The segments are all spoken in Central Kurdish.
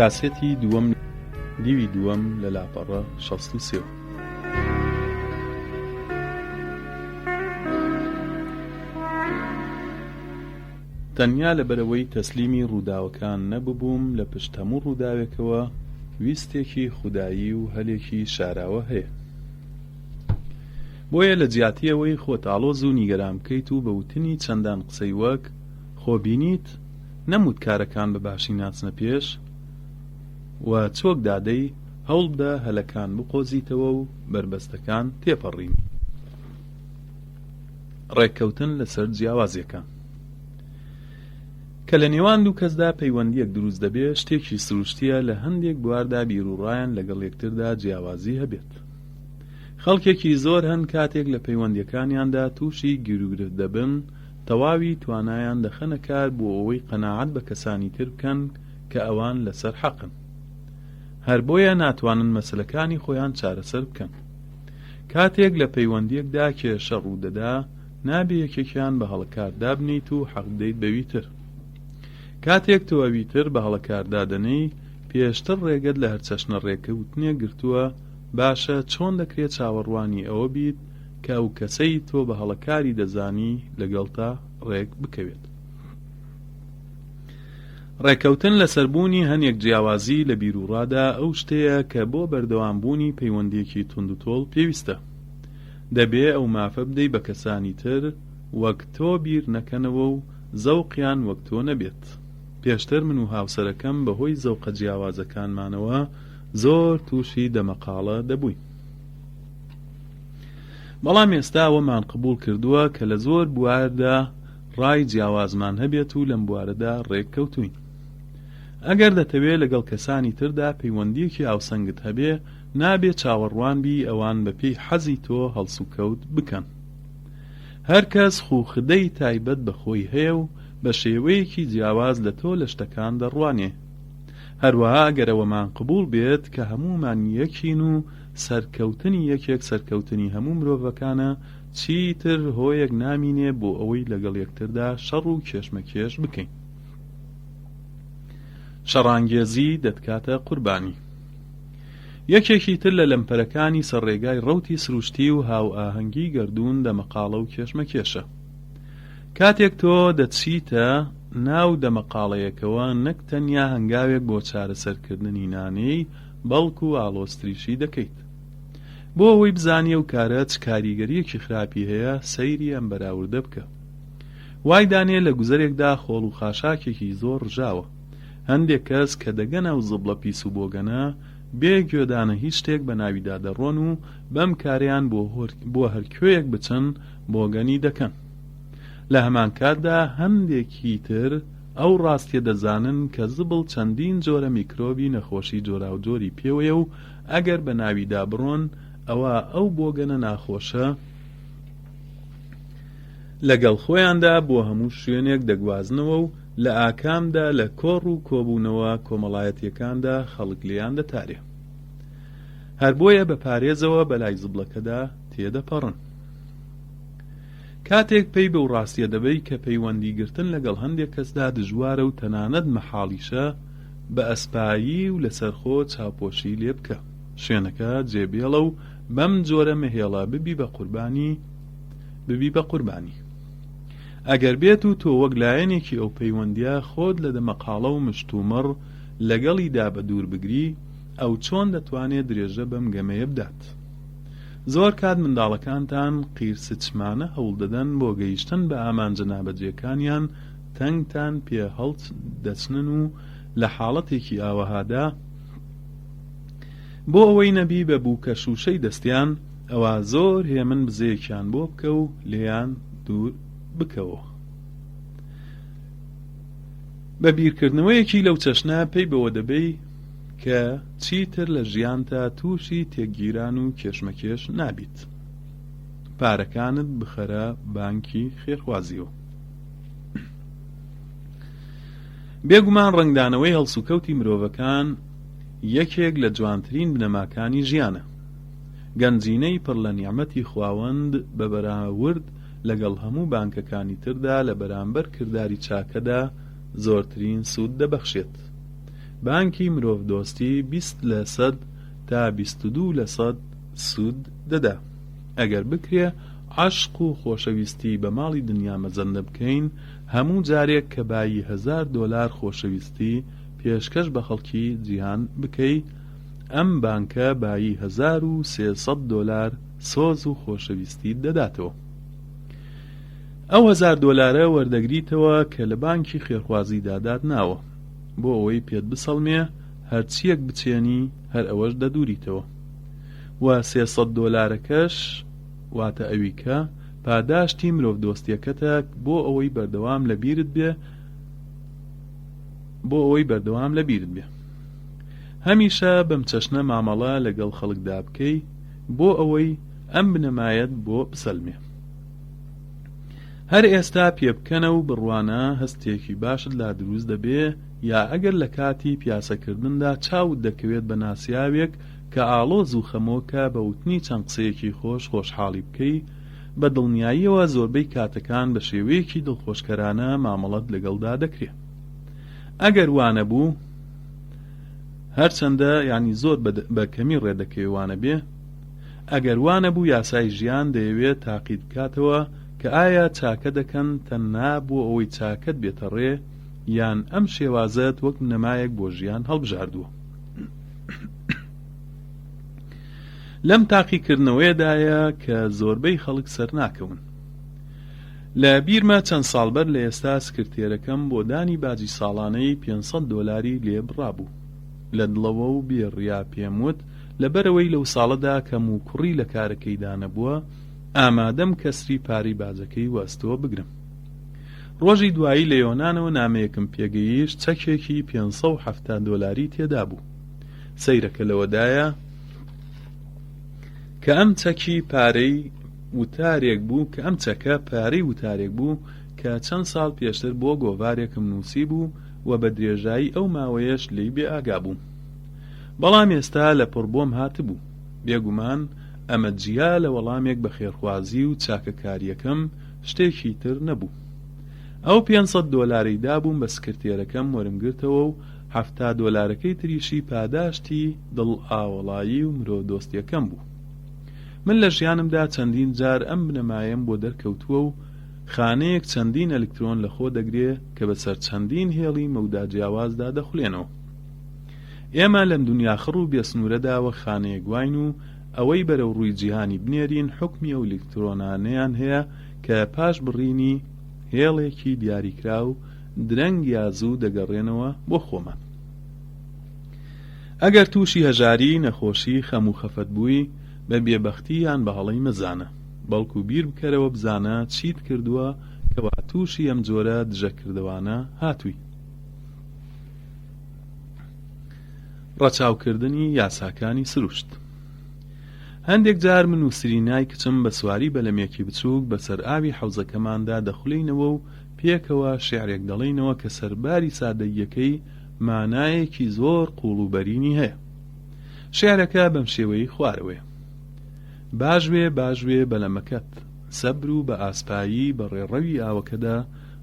کاسێتی دووەم دیوی دووەم لە لاپەڕە 63. تەنیا لەبەرئەوەی تەسلیمی ڕووداوەکان نەببووم لە پشت هەموو ڕووداوێکەوە ویستێکی خودایی و هەلێکی شاراوە هەیە. بۆیە لە جیاتی ئەوەی خۆت ئاڵۆز و نیگەران بکەیت و بە وتنی چەندان قسەی وەک، خۆ بینیت، نەموت کارەکان بە باشی ناچنە پێش؟ و چۆک دادەی، هەوڵبدە هەلەکان بقۆزیتەوە و بەربەستەکان تێپەڕینی. ڕێککەوتن لەسەر جیاوازیەکان. کە لە نێوان دوو کەسدا پەیوەندیەک دروست دەبێ، شتێکی سروشتیە لە هەندێک بواردا بیروڕایان لەگەڵ یەکتردا جیاوازی هەبێت. خەڵکێکی زۆر هەن کاتێک لە پەیوەندیەکانیاندا تووشی گیروگرفت دەبن، تەواوی توانایان دەخەنە کار بۆ ئەوەی قەناعەت بە کەسانی تر بکەن کە ئەوان لەسەر حەقن. هەر بۆیە ناتوانن مەسەلەکانی خۆیان چارەسەر بکەن. کاتێک لە پەیوەندیەکدا کێشە ڕوودەدا، نابێ یەکێکیان بە هەڵەکار دابنێیت و حەق بدەیت بەوی تر. کاتێک تۆ ئەوی تر بە هەڵەکار دادەنێی، پێشتر ڕێگەت لە هەرچەشنە ڕێکەوتنێک گرتووە، باشە چۆن دەکرێ چاوەڕوانی ئەوە بیت کە ئەو کەسەی تۆ بە هەڵەکاری دەزانی لەگەڵتا ڕێک بکەوێت؟ ڕێککەوتن لەسەر بوونی هەنێک جیاوازی لە بیروڕادا ئەو شتەیە کە بۆ بەردەوام بوونی پەیوەندییەکی توندوتۆڵ پێویستە. دەبێ ئەو مافە بدەی بە کەسانی تر وەک تۆ بیر نەکەنەوە و زەوقیان وەک تۆ نەبێت. پێشتر من و هاوسەرەکەم بە هۆی زەوقە جیاوازەکانمانەوە زۆر تووشی دەمەقاڵە دەبووین. بەڵام ئێستا ئەوەمان قبوڵ کردووە کە لە زۆر بواردا ڕای جیاوازمان هەبێت و لەم بوارەدا ڕێک کەوتووین. ئەگەر دەتەوێ لەگەڵ کەسانی تردا پەیوەندییەکی هاوسەنگت هەبێ، نابێ چاوەڕوان بی ئەوان بە پێی حەزی تۆ هەڵسوکەوت بکەن. هەر کەس خووخدەی تایبەت بە خۆی هەیە و بە شێوەیەکی جیاواز لە تۆ لە شتەکان دەڕوانێ. هەروەها ئەگەر ئەوەمان قبوڵ بێت کە هەموومان یەکین و سەرکەوتنی یەکێک سەرکەوتنی هەموو مرۆڤەکانە، چیتر هۆیەک نامینێ بۆ ئەوەی لەگەڵ یەکتردا شەڕ و کێشمەکێش بکەین. شەڕانگێزی دەتکاتە قوربانی. یەکێکی تر لە لەمپەرەکانی سەر ڕێگای ڕەوتی سروشتی و هاوئاهەنگی گەردوون دەمەقاڵە و کێشمەکێشە. کاتێک تۆ دەچیتە ناو دەمەقاڵەیەکەوە نەک تەنیا هەنگاوێک بۆ چارەسەرکردنی نانێی بەڵکو ئاڵۆزتریشی دەکەیت. بۆ ئەوەی بزانی ئەو کارە چ کاریگەرییەکی خراپی هەیە سەیری ئەم بەراوردە بکە. وای دانێ لە گوزەرێکدا خۆڵ و خاشاکێکی زۆر ڕژاوە. هەندێک کەس کە دەگەنە ئەو زبڵە پیس و بۆگەنە بێ گوێدانە هیچ شتێک بە ناویدا دەڕۆن و بەم کارەیان بۆ هەر کوێیەک بچن بۆگەنی دەکەن. لە هەمان کاتدا هەندێکی تر ئەو ڕاستیە دەزانن کە زبڵ چەندین جۆرە میکرۆبی نەخۆشی جۆراوجۆری پێوەیە و ئەگەر بە ناویدا بڕۆن ئەوا ئەو بۆگەنە ناخۆشە لەگەڵ خۆیاندا بۆ هەموو شوێنێک دەگوازنەوە و لە ئاکامدا لە کۆڕ و کۆبوونەوە کۆمەڵایەتیەکاندا خەڵک لێیان دەتارێ. هەر بۆیە بە پارێزەوە بەلای زبڵەکەدا تێدەپەڕن. کاتێک پەی بەو ڕاستیە دەبەی کە پەیوەندی گرتن لەگەڵ هەندێک کەسدا دژوارە و تەنانەت مەحاڵیشە، بە ئەسپایی و لەسەرخۆ چاوپۆشی لێ بکە. شوێنەکە جێ بێڵە و بەم جۆرە مەهێڵە ببی بە قوربانی ببی بە قوربانی. ئەگەر بێت و تۆ وەک لایەنێکی ئەو پەیوەندیە خۆت لە دەمەقاڵە و مشتومڕ لەگەڵیدا بەدوور بگری، ئەو چۆن دەتوانێ درێژە بەم گەمەیە بدات؟ زۆر کات منداڵەکانتان قیرسچمانە هەوڵدەدەن بۆ گەیشتن بە ئامانجە نابەجێکانیان تەنگتان پێ هەڵدەچنن و لە حاڵەتێکی ئاوەهادا بۆ ئەوەی نەبی بە بووکە شووشەی دەستیان ئەوا زۆر هێمن بزەیەکیان بۆ بکە و لێیان دوور بکەوە. بە بیرکردنەوەیەکی لەو چەشنە پەی بەوە دەبەی کە چیتر لە ژیانتا تووشی تێکگیران و کێشمەکێش نابیت. پارەکانت بخەرە بانکی خێرخوازیەوە. بێگومان ڕەنگدانەوەی هەڵسوکەوتی مرۆڤەکان یەکێک لە جوانترین بنەماکانی ژیانە. گەنجینەی پڕ لە نیعمەتی خواوەند بە بەراورد لەگەڵ هەموو بانکەکانی تردا لە بەرامبەر کرداری چاکەدا زۆرترین سوود دەبەخشێت. بانکی مرۆڤدۆستی 20 لە سەد تا 22 لە سەد سوود دەدا. ئەگەر بکرێ عەشق و خۆشەویستی بە ماڵی دنیا مەزەندە بکەین، هەموو جارێک کە بایی هەزار دۆلار خۆشەویستی پێشکەش بە خەڵکی جیهان بکەی، ئەم بانکە بایی 1300 دۆلار سۆز و خۆشەویستیت دەداتەوە. ئەو هەزار دۆلارە وەردەگریتەوە کە لە بانکی خێرخوازیدا داتناوە، بۆ ئەوەی پێت بسەڵمێ هەرچییەک بچێنی هەر ئەوەش دەدوریتەوە. و 300 دۆلارەکەش واتە ئەویکە پاداشتی مرۆڤدۆستیەکەتە بۆ ئەوەی بەردەوام لە بیرت بێ بۆ ئەوەی بەردەوام لە بیرت بێ. هەمیشە بەم چەشنە مامەڵە لەگەڵ خەڵکدا بکەی بۆ ئەوەی ئەم بنەمایەت بۆ بسەلمێ. هەر ئێستا پێبکەنە و بڕوانە هەستێکی باشت لا دروست دەبێ یا ئەگەر لە کاتی پیاسەکردندا چاوت دەکەوێت بە ناسیاوێک کە ئاڵۆز و خەمۆکە بە وتنی چەند قسەیەکی خۆش خۆشحاڵی بکەی بە دڵنیاییەوە زۆربەی کاتەکان بە شێوەیەکی دڵخۆشکەرانە مامەڵەت لەگەڵدا دەکرێ ئەگەر وانەبوو هەرچەندە یانی زۆر بە کەمی ڕێدەکەوێ وانەبێ ئەگەر وانەبوو یاسای ژیان دەیەوێت تاقیت بکاتەوە کە ئایا چاکە دەکەن تەنها بۆ ئەوەی چاکەت بێتە ڕێ یان ئەم شێوازەت وەک بنەمایەک بۆ ژیان هەڵبژاردووە. لەم تاقیکردنەوەیەدایە کە زۆربەی خەڵک سەرناکەون. لە بیرمە چەند ساڵ بەر لە ئێستا سکرتێرەکەم بۆ دانی باجی ساڵانەی 500 دۆلاری لێ بڕابوو. لە دڵەوە و بێ ڕیا پێم وت لەبەرئەوەی لەو ساڵەدا کەم و کوڕی لە کارەکەیدا نەبووە، ئامادەم کەسری پارەی باجەکەی وەئەستۆ بگرم. ڕۆژی دوایی لە یۆنانەوە نامەیەکم پێگەیشت چەکێکی 570 دۆلاری تێدا بوو. سەیرەکە لەوەدایە کە ئەم چەکی پارەی وتارێک بوو کە ئەم چەکە پارەی وتارێک بوو کە چەند ساڵ پێشتر بۆ گۆڤارێکم نووسیبوو و بە درێژایی ئەو ماوەیەش لێی بێ ئاگا بووم. بەڵام ئێستا لە پڕ بۆم هاتبوو. بێگومان ئەمە جیا لە وەڵامێک بە خێرخوازی و چاکەکارییەکەم شتێکی تر نەبوو. ئەو 500 دۆلارەی دابووم بە سکرتێرەکەم وەرمگرتەوە و 70 دۆلارەکەی تریشی پاداشتی دڵ ئاوەڵایی و مرۆڤدۆستییەکەم بوو. من لە ژیانمدا چەندین جار ئەم بنەمایەم بۆ دەرکەوتووە و خانەیەک چەندین ئەلکترۆن لەخۆ دەگرێ کە بەسەر چەندین هێڵی مەودا جیاوازدا دەخولێنەوە. ئێمە لەم دونیا خڕ و بێسنوورەدا وەک خانەیەک واین و ئەوەی بەرەو ڕووی جیهانی بنێرین حوکمی ئەو ئەلکترۆنانەیان هەیە کە پاش بڕینی هێڵێکی دیاریکراو درەنگ یا زوو دەگەڕێنەوە بۆ خۆمان. ئەگەر تووشی هەژاری، نەخۆشی، خەم و خەفەت بووی، بە بێبەختی یان بە هەڵەی مەزانە، بەڵکو بیر بکەرەوە بزانە چیت کردووە کەوا تووشی ئەم جۆرە دژەکردەوانە هاتووی. ڕەچاوکردنی یاساکانی سروشت. هەندێک جار من و سرینای کچم بە سواری بەلەمێکی بچووک بەسەر ئاوی حەوزەکەماندا دەخولێینەوە و پێکەوە شیعرێک دەڵێینەوە کە سەرباری سادەییەکەی مانایەکی زۆر قووڵ و بەرینی هەیە. شیعرەکە بەم شێوەیەی خوارەوەیە. باژوێ باژوێ بەلەمەکەت، سەبر و بە ئاسپایی بە ڕێڕەوی ئاوەکەدا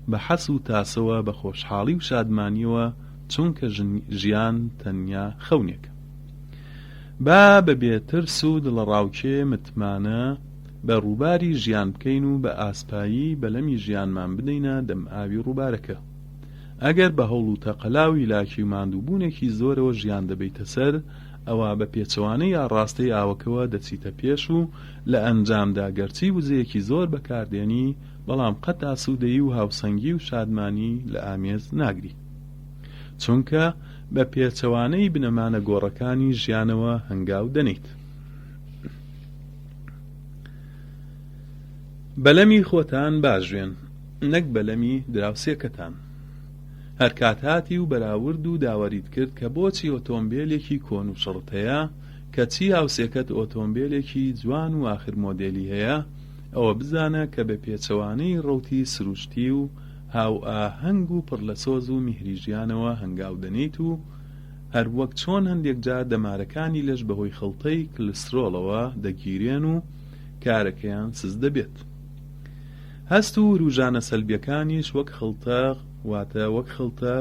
بە حەس و تاسەوە بە خۆشحاڵی و شادمانیەوە چونکە ژیان تەنیا خەونێکە. با بە بێ ترس و دڵەڕاوکێ متمانە بە ڕووباری ژیان بکەین و بە ئاسپایی بەلەمی ژیانمان بدەینە دەم ئاوی ڕووبارەکە. ئەگەر بە هەوڵ و تەقەلا و هیلاکی و ماندووبوونێکی زۆرەوە ژیان دەبەیتە سەر، ئەوا بە پێچەوانەی ئاڕاستەی ئاوەکەوە دەچیتە پێش و لە ئەنجامدا گەرچی وزەیەکی زۆر بەکاردێنی، بەڵام قەت ئاسوودەیی و هاوسەنگی و شادمانی لە ئامێز ناگری. چونکە بە پێچەوانەی بنەما نەگۆڕەکانی ژیانەوە هەنگاو دەنێیت. بەلەمی خۆتان باژوێن نەک بەلەمی دراوسێکەتان. هەرکات هاتی و بەراورد و داوەریت کرد کە بۆچی ئۆتۆمبێلێکی کۆن و شڕت هەیە کەچی هاوسێکەت ئۆتۆمبێلێکی جوان و ئاخر مۆدێلی هەیە، ئەوە بزانە کە بە پێچەوانەی ڕەوتی سروشتی و هاوئاهەنگ و پڕ لە سۆز و میهری ژیانەوە هەنگاو دەنێیت و هەر وەک چۆن هەندێک جار دەمارەکانی لەش بەهۆی خڵتەی کلسترۆڵەوە دەگیرێن و کارەکەیان سست دەبێت. هەست و وروژانە سەلبیەکانیش وەک خڵتە واتە وەک خڵتە.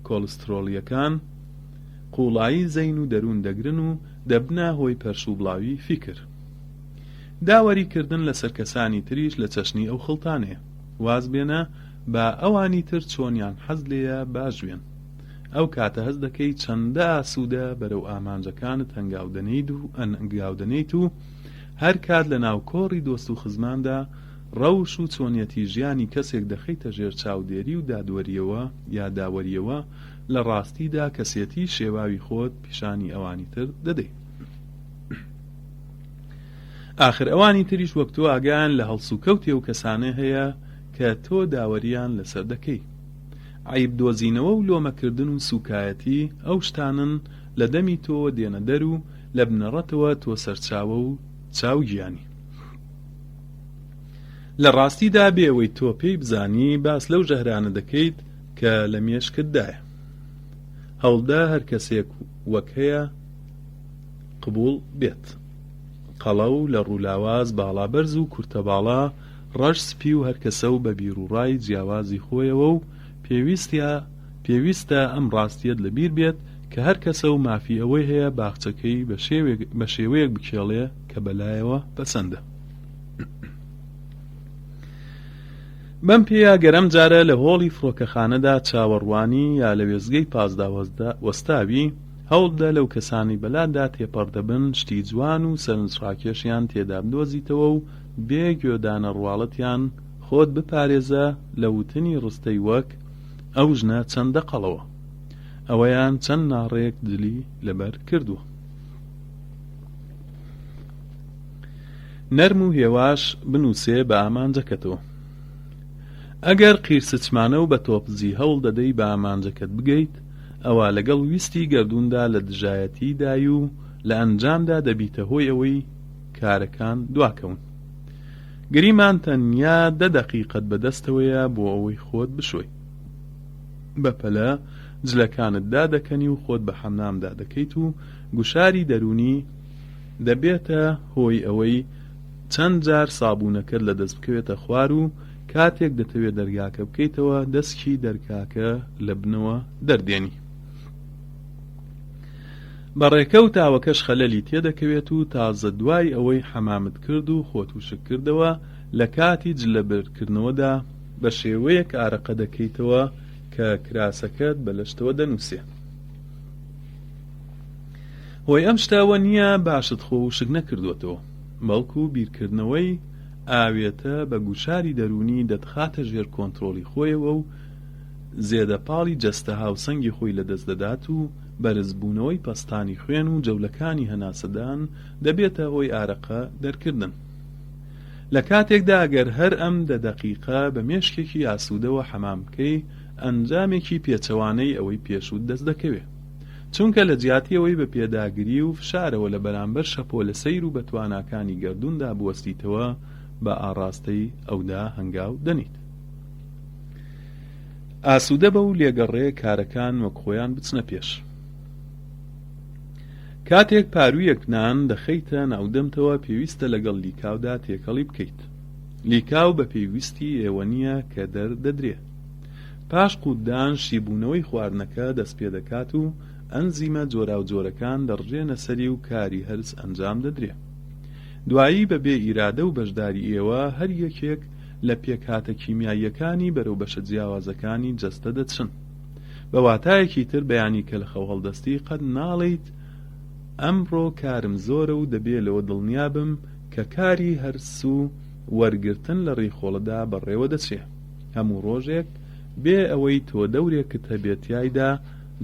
کۆڵسترۆڵییەکان قووڵایی زەین و دەروون دەگرن و دەبنە هۆی پەرشوبڵاوی فیکر. داوەری کردن لەسەر کەسانی تریش لە چەشنی ئەو خڵتانەیە. واز بێنە با ئەوانی تر چۆنیان حەز لێیە باش بێن. ئەو کاتە هەست دەکەی چەندە ئاسوودە بەرەو ئامانجەکانت هەنگاو دەنێیت و هەر کات لە ناو کۆڕی دۆست و خزماندا ڕەوش و چۆنیەتی ژیانی کەسێک دەخەیتە ژێر چاودێری و دادوەریەوە یا داوەریەوە لە ڕاستیدا کەسێتی شێواوی خۆت پیشانی ئەوانی تر دەدەی. ئاخر ئەوانی تریش وەک تۆ ئاگایان لە هەڵسوکەوتی ئەو کەسانە هەیە کە تۆ داوەریان لەسەر دەکەی. عەیب دۆزینەوە و لۆمەکردن و سوکایەتی ئەو شتانەن لە دەمی تۆوە دێنە دەر و لە بنەڕەتەوە تۆ سەرچاوە و چاوگیانی. لە ڕاستیدا بێ ئەوەی تۆ پێی بزانی باس لەو ژەهرانە دەکەیت کە لە مێشکتدایە. هەوڵدە هەر کەسێک وەک هەیە قبوڵ بێت. قەڵەو، لەڕولاواز، باڵابەرز و کورتەباڵا، ڕەش سپی و هەرکەسە و بە بیروڕای جیاوازی خۆیەوە و پێویستە پێویستە ئەم ڕاستیەت لە بیر بێت کە هەرکەسە و مافی ئەوەی هەیە باخچەکەی بە شێوەیەک بکێڵێ کە بەلایەوە پەسەندە. بەم پێیە گەر ئەم جارە لە هۆڵی فڕۆکەخانەدا چاوەڕوانی یا لە وێستگەی پاسدا وەستاوی، هەوڵبدە لەو کەسانەی بەلاتدا تێپەڕ دەبن شتی جوان و سەرنجڕاکێشیان تێدا بدۆزیتەوە و بێ گوێدانە ڕواڵەتیان خۆت بپارێزە لە وتنی ڕستەی وەک، ئەو ژنە چەندە قەڵەوە. ئەوەیان چەند ناڕێک جلی لەبەر کردووە. نەرم و هێواش بنووسێ بە ئامانجەکەتەوە. ئەگەر قیرسچمانە و بە تۆپزی هەوڵ دەدەی بە ئامانجەکەت بگەیت، ئەوا لەگەڵ ویستی گەردووندا لە دژایەتیدای و لە ئەنجامدا دەبیتە هۆی ئەوەی کارەکان دواکەون. گریمان تەنیا دە دەقیقەت بەدەستەوەیە بۆ ئەوەی خۆت بشۆی. بەپەلە جلەکانت دادەکەنی و خۆت بە حەمامدا دەکەیت و گوشاری دەروونی دەبێتە هۆی ئەوەی چەند جار سابوونەکەت لەدەست بکەوێتە خوار و کاتێک دەتەوێت دەرگاکە بکەیتەوە دەسکی دەرگاکە لە بنەوە دەردێنی. بە ڕێکەوت ئاوەکەش خەلەلی تێدەکەوێت و تازە دوای ئەوەی حەمامت کرد و خۆت وشک کردەوە لە کاتی جلەبەرکردنەوەدا بە شێوەیەک ئارەقە دەکەیتەوە کە کراسەکەت بە لەشتەوە دەنووسێ. هۆی ئەم شتە ئەوە نییە باشت خۆ وشک نەکردووەتەوە، بەڵکو بیرکردنەوەی ئاوێتە بە گوشاری دەروونی دەتخاتە ژێر کۆنترۆڵی خۆیەوە و زێدەپاڵی جەستە هاوسەنگی خۆی لەدەست دەدات و بەرزبوونەوەی پەستانی خوێن و جەولەکانی هەناسەدان دەبێتە هۆی ئارەقە دەرکردن. لە کاتێکدا ئەگەر هەر ئەم دە دەقیقە بە مێشکێکی ئاسوودەوە حەمام بکەی ئەنجامێکی پێچەوانەی ئەوەی پێشووت دەست دەکەوێ. چونکە لە جیاتی ئەوەی بە پێداگری و فشارەوە لە بەرامبەر شەپۆلە سەیر و بەتواناکانی گەردووندا بوەستیتەوە بە ئاڕاستەی ئەودا هەنگاو دەنێیت. ئاسوودە بە و لێگەڕێ کارەکان وەک خۆیان بچنە پێش. کاتێک پاروویەک نان دەخەیتە ناو دەمتەوە پێویستە لەگەڵ لیکاودا تێکەڵی بکەیت. لیکاو بە پێی ویستی ئێوە نییە کە دەردەدرێ. پاش قووتدان شیبوونەوەی خواردنەکە دەستپێدەکات و ئەنزیمە جۆراوجۆرەکان دەڕژێنە سەری و کاری هەرس ئەنجام دەدرێ. دوایی بە بێ ئیرادە و بەشداری ئێوە هەر یەکێک لە پێکهاتە کیمیاییەکانی بەرەو بەشە جیاوازەکانی جەستە دەچن. بە واتایەکی تر بەیانی کە لە خەو هەڵدەستی قەت ناڵێیت ئەمڕۆ کارم زۆرە و دەبێ لەوە دڵنیا بم کە کاری هەرس و وەرگرتن لە ڕیخۆڵەدا بەڕێوە دەچێ. هەموو ڕۆژێک بێ ئەوەی تۆ دەورێکت هەبێت تیایدا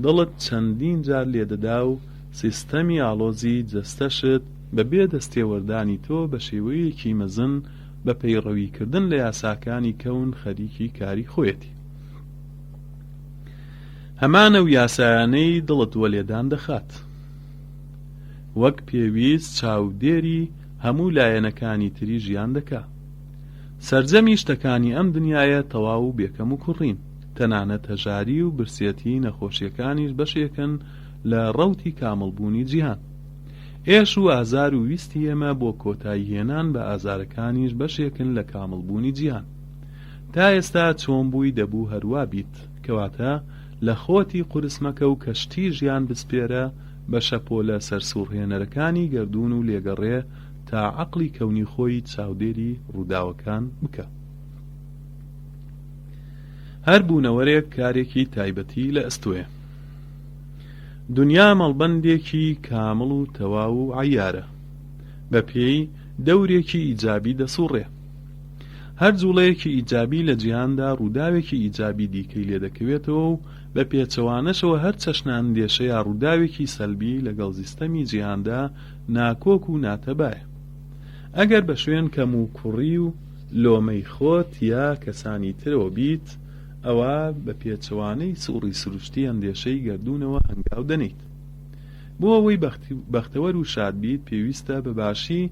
دڵت چەندین جار لێدەدا و سیستەمی ئاڵۆزی جەستەشت بە بێ دەستێوەردانی تۆ بە شێوەیەکی مەزن بە پەیڕەویکردن لە یاساکانی کەون خەریکی کاری خۆیەتی. هەمان ئەو یاسایانەی دڵت وەلێدان دەخات. وەک پێویست چاودێری هەموو لایەنەکانی تری ژیان دەکا. سەرجەمی شتەکانی ئەم دنیایە تەواو و بێ کەموکوڕین، تەنانەت هەژاری و برسێتی نەخۆشیەکانیش بەشێکن لە ڕەوتی کامڵبوونی جیهان. ئێش و ئازار و ویستی ئێمە بۆ کۆتایی هێنان بە ئازارەکانیش بەشێکن لە کامڵبوونی جیهان. تا ئێستا چۆن بووی دەبوو هەروا بیت، کەواتە. لە خۆتی قورس مەکە و کەشتی ژیان بسپێرە بە شەپۆلە سەرسوڕهێنەرەکانی گەردوون و لێگەڕێ تا عەقڵی کەونی خۆی چاودێری ڕووداوەکان بکا. هەر بوونەوەرێک کارێکی تایبەتی لە ئەستۆیە. دونیا مەڵبەندێکی کامڵ و تەواو و عەیارە. بە پێی دەورێکی ئیجابی دەسوڕێ. هەر جوڵەیەکی ئیجابی لە جیهاندا ڕووداوێکی ئیجابی دیکەی لێ دەکەوێتەوە و بە پێچەوانەشەوە هەر چەشنە ئەندێشە یا ڕووداوێکی سەلبی لەگەڵ زیستەمی جیهاندا ناکۆک و ناتەبایە. ئەگەر بە شوێن کەموکوڕی و لۆمەی خۆت یا کەسانی ترەوە بیت، ئەوا بە پێچەوانەی سوڕی سروشتی ئەندێشەی گەردوونەوە هەنگاو دەنێیت. بۆ ئەوەی بەختەوەر و شاد بیت، پێویستە بە باشی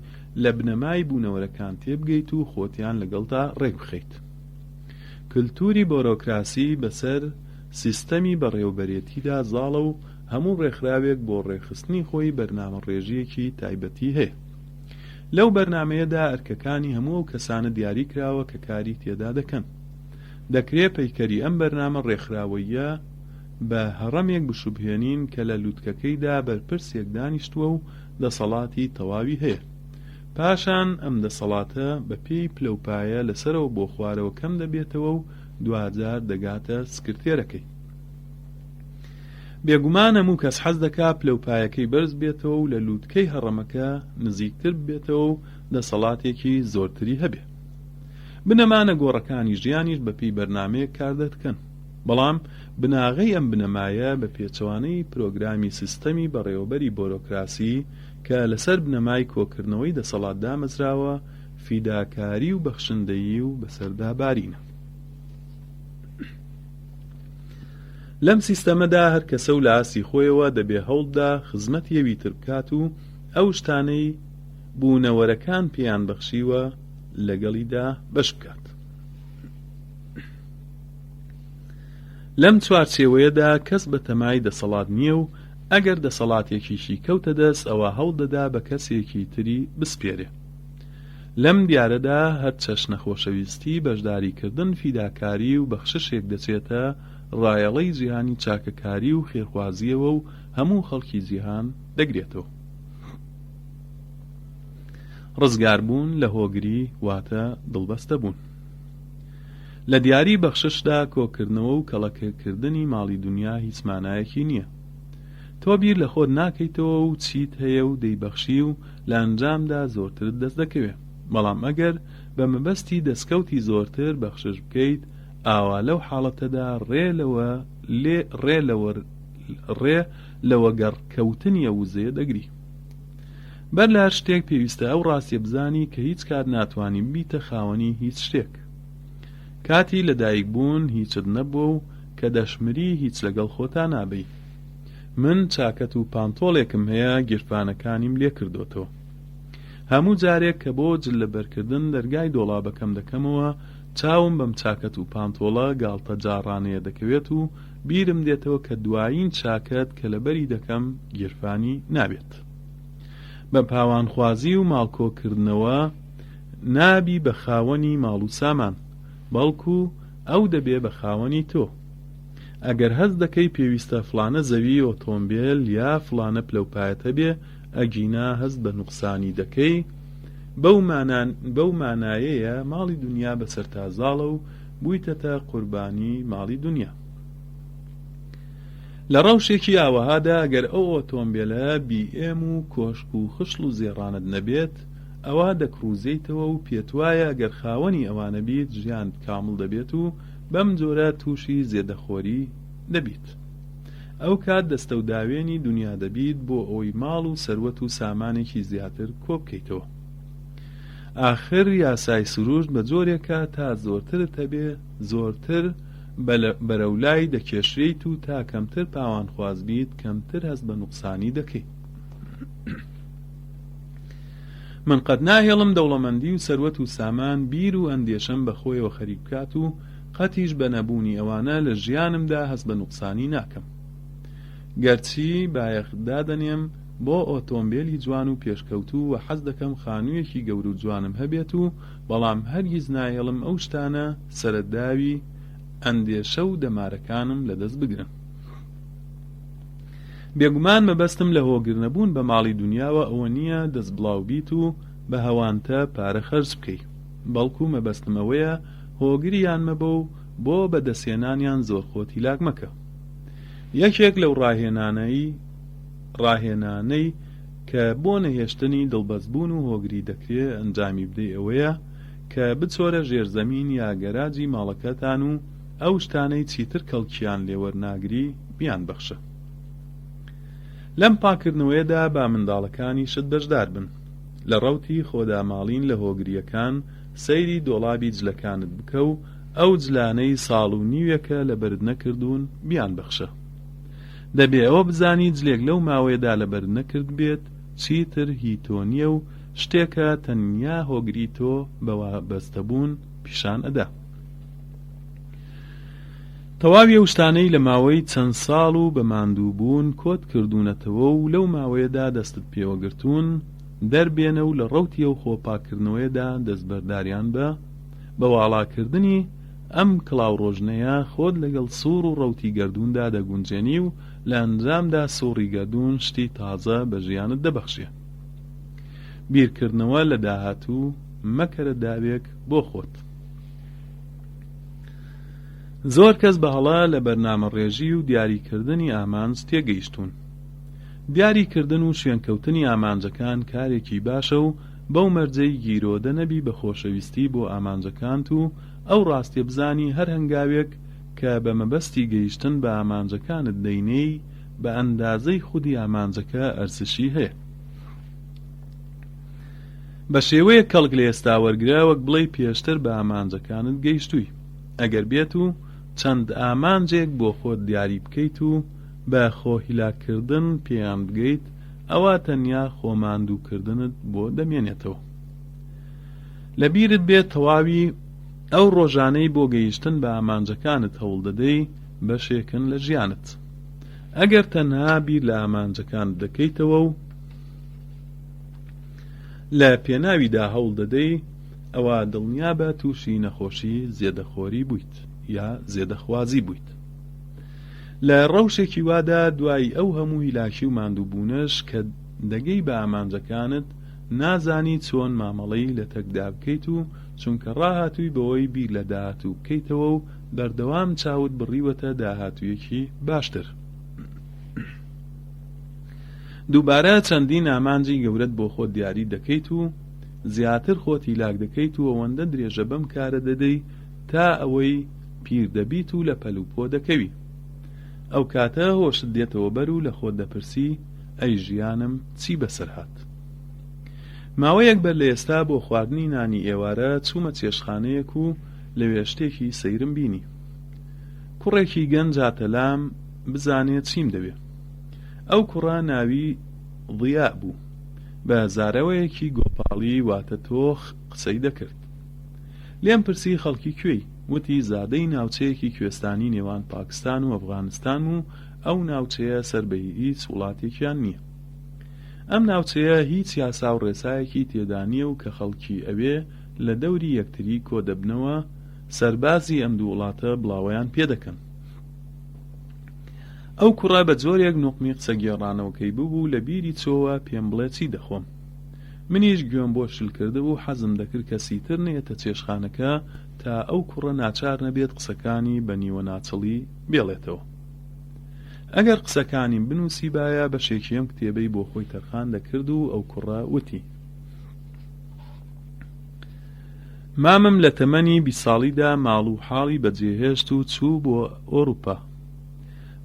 لە بنەمای بوونەوەرەکان تێبگەیت و خۆتیان لەگەڵدا ڕێکبخەیت. کلتوری بۆرۆکراسی بەسەر سیستەمی بەڕێوەبەرێتیدا زاڵە و هەموو ڕێکخراوێک بۆ ڕێکخستنی خۆی بەرنامەڕێژییەکی تایبەتی هەیە. لەو بەرنامەیەدا ئەرکەکانی هەموو ئەو کەسانە دیاری کراوە کە کاری تێدا دەکەن. دەکرێ پەیکەری ئەم بەرنامە ڕێکخراوەییە بە هەڕەمێک بشوبهێنین کە لە لوتکەکەیدا بەرپرسێک دانیشتووە و دەسەڵاتی تەواوی هەیە. پاشان ئەم دەسەڵاتە بە پێی پلەوپایە لە سەرەوە بۆ خوارەوە کەم دەبێتەوە و دواجار دەگاتە سکرتێرەکەی. بێگومان هەموو کەس حەز دەکا پلەوپایەکەی بەرز بێتەوە و لە لووتکەی هەڕەمەکە نزیکتر ببێتەوە و دەسەڵاتێکی زۆرتری هەبێ. بنەما نەگۆڕەکانی ژیانیش بە پێی بەرنامەیەک کار دەکەن. بەڵام بناغەی ئەم بنەمایە بە پێچەوانەی پرۆگرامی سیستەمی بەڕێوەبەری بۆرۆکراسی کە لەسەر بنەمای کۆکردنەوەی دەسەڵات دامەزراوە، فیداکاری و بەخشندەیی و بەسەردابارینە. لەم سیستەمەدا هەر کەسە و لە ئاستی خۆیەوە دەبێ هەوڵبدا خزمەتی ئەوی تر بکات و ئەو شتانەی بوونەوەرەکان پێیان بەخشیوە لەگەڵیدا بەش بکات. لەم چوارچێوەیەدا کەس بە تەمای دەسەڵات نییە و ئەگەر دەسەڵاتێکیشی کەوتە دەست ئەوا هەوڵ دەدا بە کەسێکی تری بسپێرێ. لەم دیارەدا هەر چەشنە خۆشەویستی، بەشداریکردن، فیداکاری و بەخششێک دەچێتە ڕایەڵەی جیهانی چاکەکاری و خێرخوازییەوە و هەموو خەڵکی جیهان دەگرێتەوە. ڕزگاربوون لە هۆگری واتە دڵبەستەبوون. لە دیاری بەخششدا کۆکردنەوە و کەڵەکەکردنی ماڵی دونیا هیچ مانایەکی نییە. تۆ بیر لە خۆت ناکەیتەوە و چیت هەیە و دەیبەخشی و لە ئەنجامدا زۆرترت دەست دەکەوێ. بەڵام ئەگەر بە مەبەستی دەستکەوتی زۆرتر بەخشش بکەیت ئاوا لەو حاڵەتەدا ڕێ لەوە لێ ڕێ لەوە ڕێ لە وەگەڕ کەوتنی ئەو وزەیە دەگری. بەر لە هەر شتێک پێویستە ئەو ڕاستیە بزانی کە هیچ کات ناتوانی ببیتە خاوەنی هیچ شتێک. کاتی لە دایک بوون هیچت نەبووە و کە دەشمری هیچ لەگەڵ خۆتا نابەی. من چاکەت و پانتۆڵێکم هەیە گیرفانەکانیم لێ کردۆتەوە. هەموو جارێک کە بۆ جل لەبەرکردن دەرگای دۆڵابەکەم دەکەمەوە چاوم بەم چاکەت و پانتۆڵە گاڵتەجاڕانەیە دەکەوێت و بیرم دێتەوە کە دوایین چاکەت کە لەبەری دەکەم گیرفانی نابێت. بە پاوانخوازی و ماڵکۆکردنەوە نابی بە خاوەنی ماڵ و سامان، بەڵکو ئەو دەبێ بە خاوەنی تۆ. ئەگەر هەست دەکەی پێویستە فڵانە زەوی، ئۆتۆمبێل یا فڵانە پلەوپایەت هەبێ، ئەگینا هەست بە نوقسانی دەکەی، بەو مانایەیە ماڵی دونیا بەسەرتا زاڵە و بوویتەتە قوربانی ماڵی دونیا. لە ڕەوشێکی ئاوەهادا ئەگەر ئەو ئۆتۆمبێلە بی ئێم و کۆشک و خشڵ و زێڕانەت نەبێت، ئەوا دەکڕوزێیتەوە و پێتوایە ئەگەر خاوەنی ئەوانە بیت ژیانت کامڵ دەبێت و بەم جۆرە تووشی زێدەخۆری دەبیت. ئەوکات دەستەوداوێنی دونیا دەبیت بۆ ئەوەی ماڵ و سەروەت و سامانێکی زیاتر کۆبکەیتەوە. ئاخر یاسای سروشت بە جۆرێکە تا زۆرترت هەبێ زۆرتر بەرەولای دەکێشرێیت و تا کەمتر پاوانخواز بیت کەمتر هەست بە نوقسانی دەکەی. من قەت ناهێڵم دەوڵەمەندی و سەروەت و سامان بیر و ئەندێشەم بە خۆیەوە خەریک بکات و قەتیش بە نەبوونی ئەوانە لە ژیانمدا هەست بە نوقسانی ناکەم. گەرچی بایەخ دادەنێم بۆ ئۆتۆمبێلی جوان و پێشکەوتوو و حەز دەکەم خانوویەکی گەورە و جوانم هەبێت و بەڵام هەرگیز ناهێڵم ئەو شتانە سەرەداوی. ئەندێشە و دەمارەکانم لەدەست بگرن. بێگومان مەبەستم لە هۆگرنەبوون بە ماڵی دونیاوە ئەوە نییە دەستبڵاو بیت و بە هەوانتە پارە خەرج بکەی، بەڵکو مەبەستم ئەوەیە هۆگریان مەبە و بۆ بەدەستهێنانیان زۆر خۆت هیلاک مەکە. یەکێک لەو ڕاهێنانەی ڕاهێنانەی کە بۆ نەهێشتنی دڵبەستبوون و هۆگری دەکرێ ئەنجامی بدەی ئەوەیە کە بچۆرە ژێرزەمین یا گەراجی ماڵەکەتان و ئەو شتانەی چیتر کەڵکیان لێ وەرناگری بیانبەخشە. لەم پاککردنەوەیەدا با منداڵەکانیشت بەشدار بن. لە ڕەوتی خۆداماڵین لە هۆگرییەکان سەیری دۆڵابی جلەکانت بکە و ئەو جلانەی ساڵ و نیوێکە لەبەرت نەکردوون بیانبەخشە. دەبێ ئەوە بزانی جلێک لەو ماوەیەدا لەبەرت نەکردبێت چیتر هی تۆ نییە و شتێکە تەنیا هۆگری تۆ بە وابەستەبوون پیشان ئەدا. تەواوی ئەو شتانەی لە ماوەی چەند ساڵ و بە ماندووبوون کۆت کردوونەتەوە و لەو ماوەیەدا دەستت پێوە گرتوون، دەربێنە و لە ڕەوتی ئەو خۆپاککردنەوەیەدا دەستبەرداریان بە، بە واڵاکردنی ئەم کڵاوڕۆژنەیە خۆت لەگەڵ سوڕ و ڕەوتی گەردووندا دەگونجێنی و لە ئەنجامدا سوڕی گەردوون شتی تازە بە ژیانت دەبەخشێ. بیرکردنەوە لە داهاتوو مەکەرە داوێک بۆ خۆت. زۆر کەس بە هەڵە لە بەرنامەڕێژی و دیاریکردنی ئامانج تێگەیشتوون. دیاریکردن و شوێنکەوتنی ئامانجەکان کارێکی باشە و بەو مەرجەی گیرۆدە نەبی بە خۆشەویستی بۆ ئامانجەکانت و ئەو ڕاستیە بزانی هەر هەنگاوێک کە بە مەبەستی گەیشتن بە ئامانجەکانت دەینێی بە ئەندازەی خودی ئامانجەکە ئەرزشی هەیە. بە شێوەیەک کەڵک لە ئێستا وەرگرە وەک بڵێی پێشتر بە ئامانجەکانت گەیشتووی. ئەگەر بێت و چەند ئامانجێک بۆ خۆت دیاری بکەیت و بە خۆهیلاککردن پێیان بگەیت ئەوا تەنیا خۆماندووکردنت بۆ دەمێنێتەوە. لە بیرت بێت تەواوی ئەو ڕۆژانەی بۆ گەیشتن بە ئامانجەکانت هەوڵ دەدەی بەشێکن لە ژیانت. ئەگەر تەنها بیر لە ئامانجەکانت دەکەیتەوە و لە پێناویدا هەوڵ دەدەی ئەوا دڵنیابە تووشی نەخۆشی زێدەخۆری بوویت یا زێدەخوازی بوویت. لە ڕەوشێکی وادا دوای ئەو هەموو هیلاکی و ماندووبوونەش کە دەگەی بە ئامانجەکانت نازانی چۆن مامەڵەی لەتەکدا بکەیت و چونکە ڕاهاتووی بەوەی بیر لە داهاتوو بکەیتەوە و بەردەوام چاوت بڕیوەتە داهاتوویەکی باشتر. دووبارە چەندین ئامانجی گەورەت بۆ خۆت دیاری دەکەیت و زیاتر خۆت هیلاک دەکەیت و ئەوەندە درێژە بەم کارە دەدەی تا ئەوەی پیر دەبیت و لە پەل و پۆ دەکەوی. ئەو کاتە هۆشت دێتەوە بەر و لە خۆت دەپرسی ئەی ژیانم چی بەسەر هات؟ ماوەیەک بەر لە ئێستا بۆ خواردنی نانی ئێوارە چوومە چێشتخانەیەک و لەوێ شتێکی سەیرم بینی. کوڕێکی گەنج هاتە لام بزانێ چیم دەوێ. ئەو کوڕە ناوی ضیاء بوو. بە زارەوەیەکی گۆپاڵی واتە تۆخ قسەی دەکرد. لێم پرسی خەڵکی کوێی؟ وتی زادەی ناوچەیەکی کوێستانی نێوان پاکستان و ئەفغانستانم و ئەو ناوچەیە سەر بە هیچ وڵاتێکیان نییە. ئەم ناوچەیە هیچ یاسا و ڕێسایەکی تێدا نییە و کە خەڵکی ئەوێ لە دەوری یەکتری کۆ دەبنەوە سەربازی ئەم دوو وڵاتە بڵاوەیان پێ دەکەن. ئەو کوڕە بە جۆرێک نوقمی قسەگێڕانەوەکەی ببوو لە بیری چۆوە پێم بڵێ چی دەخۆم. منیش گوێم بۆ شل کردبوو حەزم دەکرد کەسی تر نەیەتە چێشتخانەکە تا ئەو کوڕە ناچار نەبێت قسەکانی بە نیوە ناچڵی بێڵێتەوە. ئەگەر قسەکانیم بنووسیبایە بەشێکی ئەم کتێبەی بۆ خۆی تەرخان دەکرد و ئەو کوڕە وتی. مامم لە تەمەنی 20 ساڵیدا ماڵ و حاڵی بەجێهێشت و چوو بۆ ئۆروپا.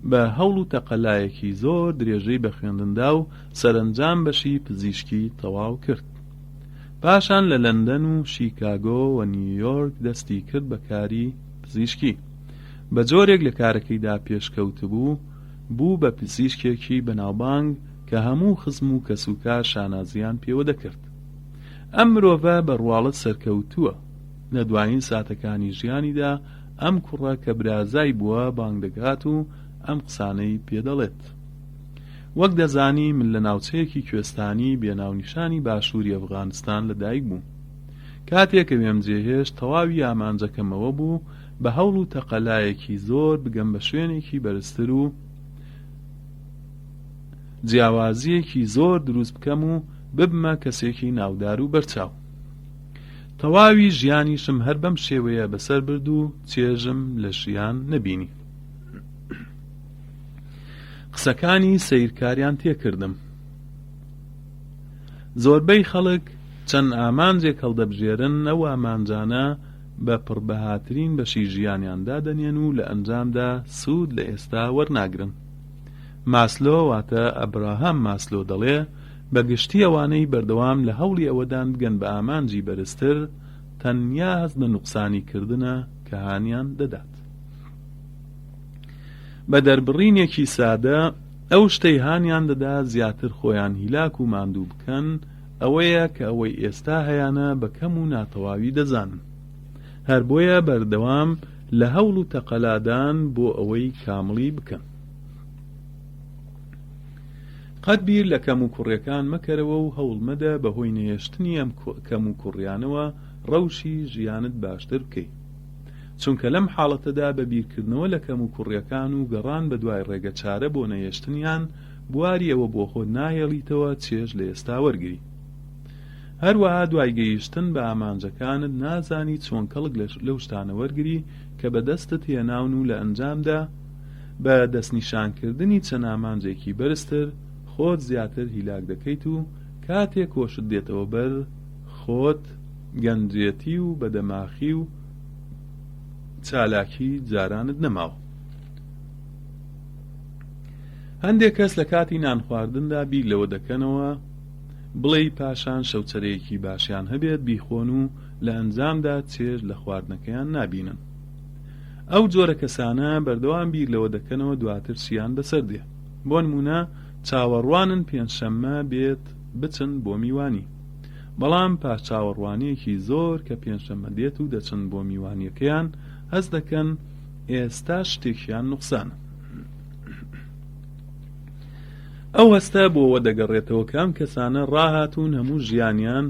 بە هەوڵ و تەقەلایەکی زۆر درێژەی بە خوێندن دا و سەرەنجام بەشی پزیشکی تەواو کرد. پاشان لە لەندەن و شیکاگۆ و نیویۆرک دەستی کرد بە کاری پزیشکی. بە جۆرێک لە کارەکەیدا پێشکەوتبوو، بوو بە پزیشکێکی بەناوبانگ کە هەموو خزم و کەسوکار شانازییان پێوە دەکرد. ئەم مرۆڤە بە ڕواڵەت سەرکەوتووە. لە دوایین ساتەکانی ژیانیدا ئەم کوڕە کە برازای بووە بانگ دەکات و ئەم قسانەی پێ دەڵێت. وەک دەزانی من لە ناوچەیەکی کوێستانی بێ ناونیشانی باشووری ئەفغانستان لە دایک بووم. کاتێک ئەوێم جێهێشت تەواوی ئامانجەکەم ئەوە بوو بە هەوڵ و تەقەلایەکی زۆر بگەم بە شوێنێکی بەرزتر و جیاوازییەکی زۆر دروست بکەم و ببمە کەسێکی ناودار و بەرچاو. تەواوی ژیانیشم هەر بەم شێوەیە بەسەر برد و چێژم لە ژیان نەبینی. قسەکانی سەیر کاریان تێکردم. زۆربەی خەڵک چەند ئامانجێک هەڵدەبژێرن، ئەو ئامانجانە بە پڕبەهاترین بەشی ژیانیان دادەنێن و لە ئەنجامدا سوود لە ئێستا وەرناگرن. ماسلۆ واتە ئەبراهام ماسلۆ دەڵێ، بە گشتی ئەوانەی بەردەوام لە هەوڵی ئەوەدان بگەن بە ئامانجی بەرزتر، تەنیا هەست بە نوقسانی کردنە کە هانیان دەدات. بە دەربڕینێکی سادە، ئەو شتەی هانیان دەدا زیاتر خۆیان هیلاک و ماندوو بکەن ئەوەیە کە ئەوەی ئێستا هەیانە بە کەم و ناتەواوی دەزانن. هەر بۆیە بەردەوام لە هەوڵ و تەقەلادان بۆ ئەوەی کامڵی بکەن. قەت بیر لە کەموکوڕیەکان مەکەرەوە و هەوڵ مەدە بە هۆی نەهێشتنی ئەم کەموکوڕیانەوە ڕەوشی ژیانت باشتر بکەی. چونکە لەم حاڵەتەدا بە بیرکردنەوە لە کەموکوڕیەکان و گەڕان بەدوای ڕێگە چارە بۆ نەهێشتنیان بواری ئەوە بۆ خۆت ناهێڵیتەوە چێژ لە ئێستا وەرگری. هەروەها دوای گەیشتن بە ئامانجەکانت نازانی چۆن کەڵک لەو شتانە وەرگری کە بەدەستت هێناون و لە ئەنجامدا بە دەستنیشانکردنی چەند ئامانجێکی بەرزتر خۆت زیاتر هیلاک دەکەیت و کاتێک هۆشت دێتەوە بەر خۆت گەنجێتی و بەدەماخی و چالاکی جارانت نەماوە. هەندێک کەس لە کاتی نانخواردندا بیر لەوە دەکەنەوە بڵێی پاشان شەوچەرەیەکی باشیان هەبێت بیخۆن و لە ئەنجامدا چێژ لە خواردنەکەیان نابینن. ئەو جۆرە کەسانە بەردەوام بیر لەوە دەکەنەوە دواتر چیان بەسەر دێ. بۆ نموونە چاوەڕوانن پێنجشەممە بێت بچن بۆ میوانی. بەڵام پاش چاوەڕوانییەکی زۆر کە پێنجشەممە دێت و دەچن بۆ میوانییەکەیان هەست دەکەن ئێستا شتێکیان نوقسانە. ئەو هەستە بۆ ئەوە دەگەڕێتەوە کە ئەم کەسانە ڕاهاتوون هەموو ژیانیان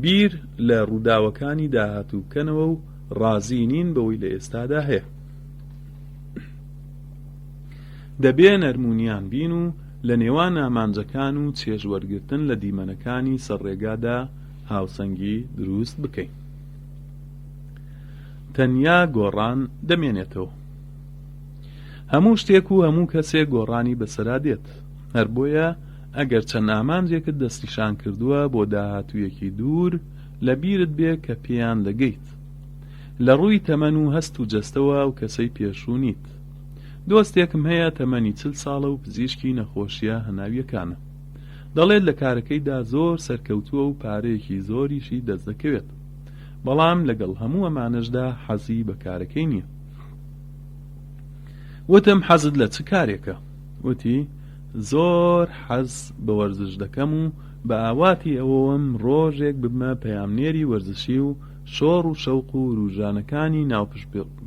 بیر لە ڕووداوەکانی داهاتوو بکەنەوە و ڕازی نین بەوەی لە ئێستادا هەیە. دەبێ نەرمونیان بین و لە نێوان ئامانجەکان و چێژ وەرگرتن لە دیمەنەکانی سەر ڕێگادا هاوسەنگی دروست بکەین. تەنیا گۆڕان دەمێنێتەوە. هەموو شتێک و هەموو کەسێک گۆڕانی بەسەرا دێت. هەر بۆیە ئەگەر چەند ئامانجێکت دەستنیشان کردووە بۆ داهاتوویەکی دوور، لە بیرت بێ کە پێیان دەگەیت. لە ڕووی تەمەن و هەست و جەستەوە ئەو کەسەی پێشوو نیت. دۆستێکم هەیە تەمەنی چل ساڵە و پزیشکی نەخۆشییە هەناوییەکانە. دەڵێت لە کارەکەیدا زۆر سەرکەوتووە و پارەیەکی زۆریشی دەست دەکەوێت. بەڵام لەگەڵ هەموو ئەمانەشدا حەزی بە کارەکەی نییە. وتم حەزت لە چ کارێکە؟ وتی زۆر حەز بە وەرزش دەکەم و بە ئاواتی ئەوەوەم ڕۆژێک ببمە پەیامنێری وەرزشی و شۆڕ و شەوق و وروژانەکانی ناو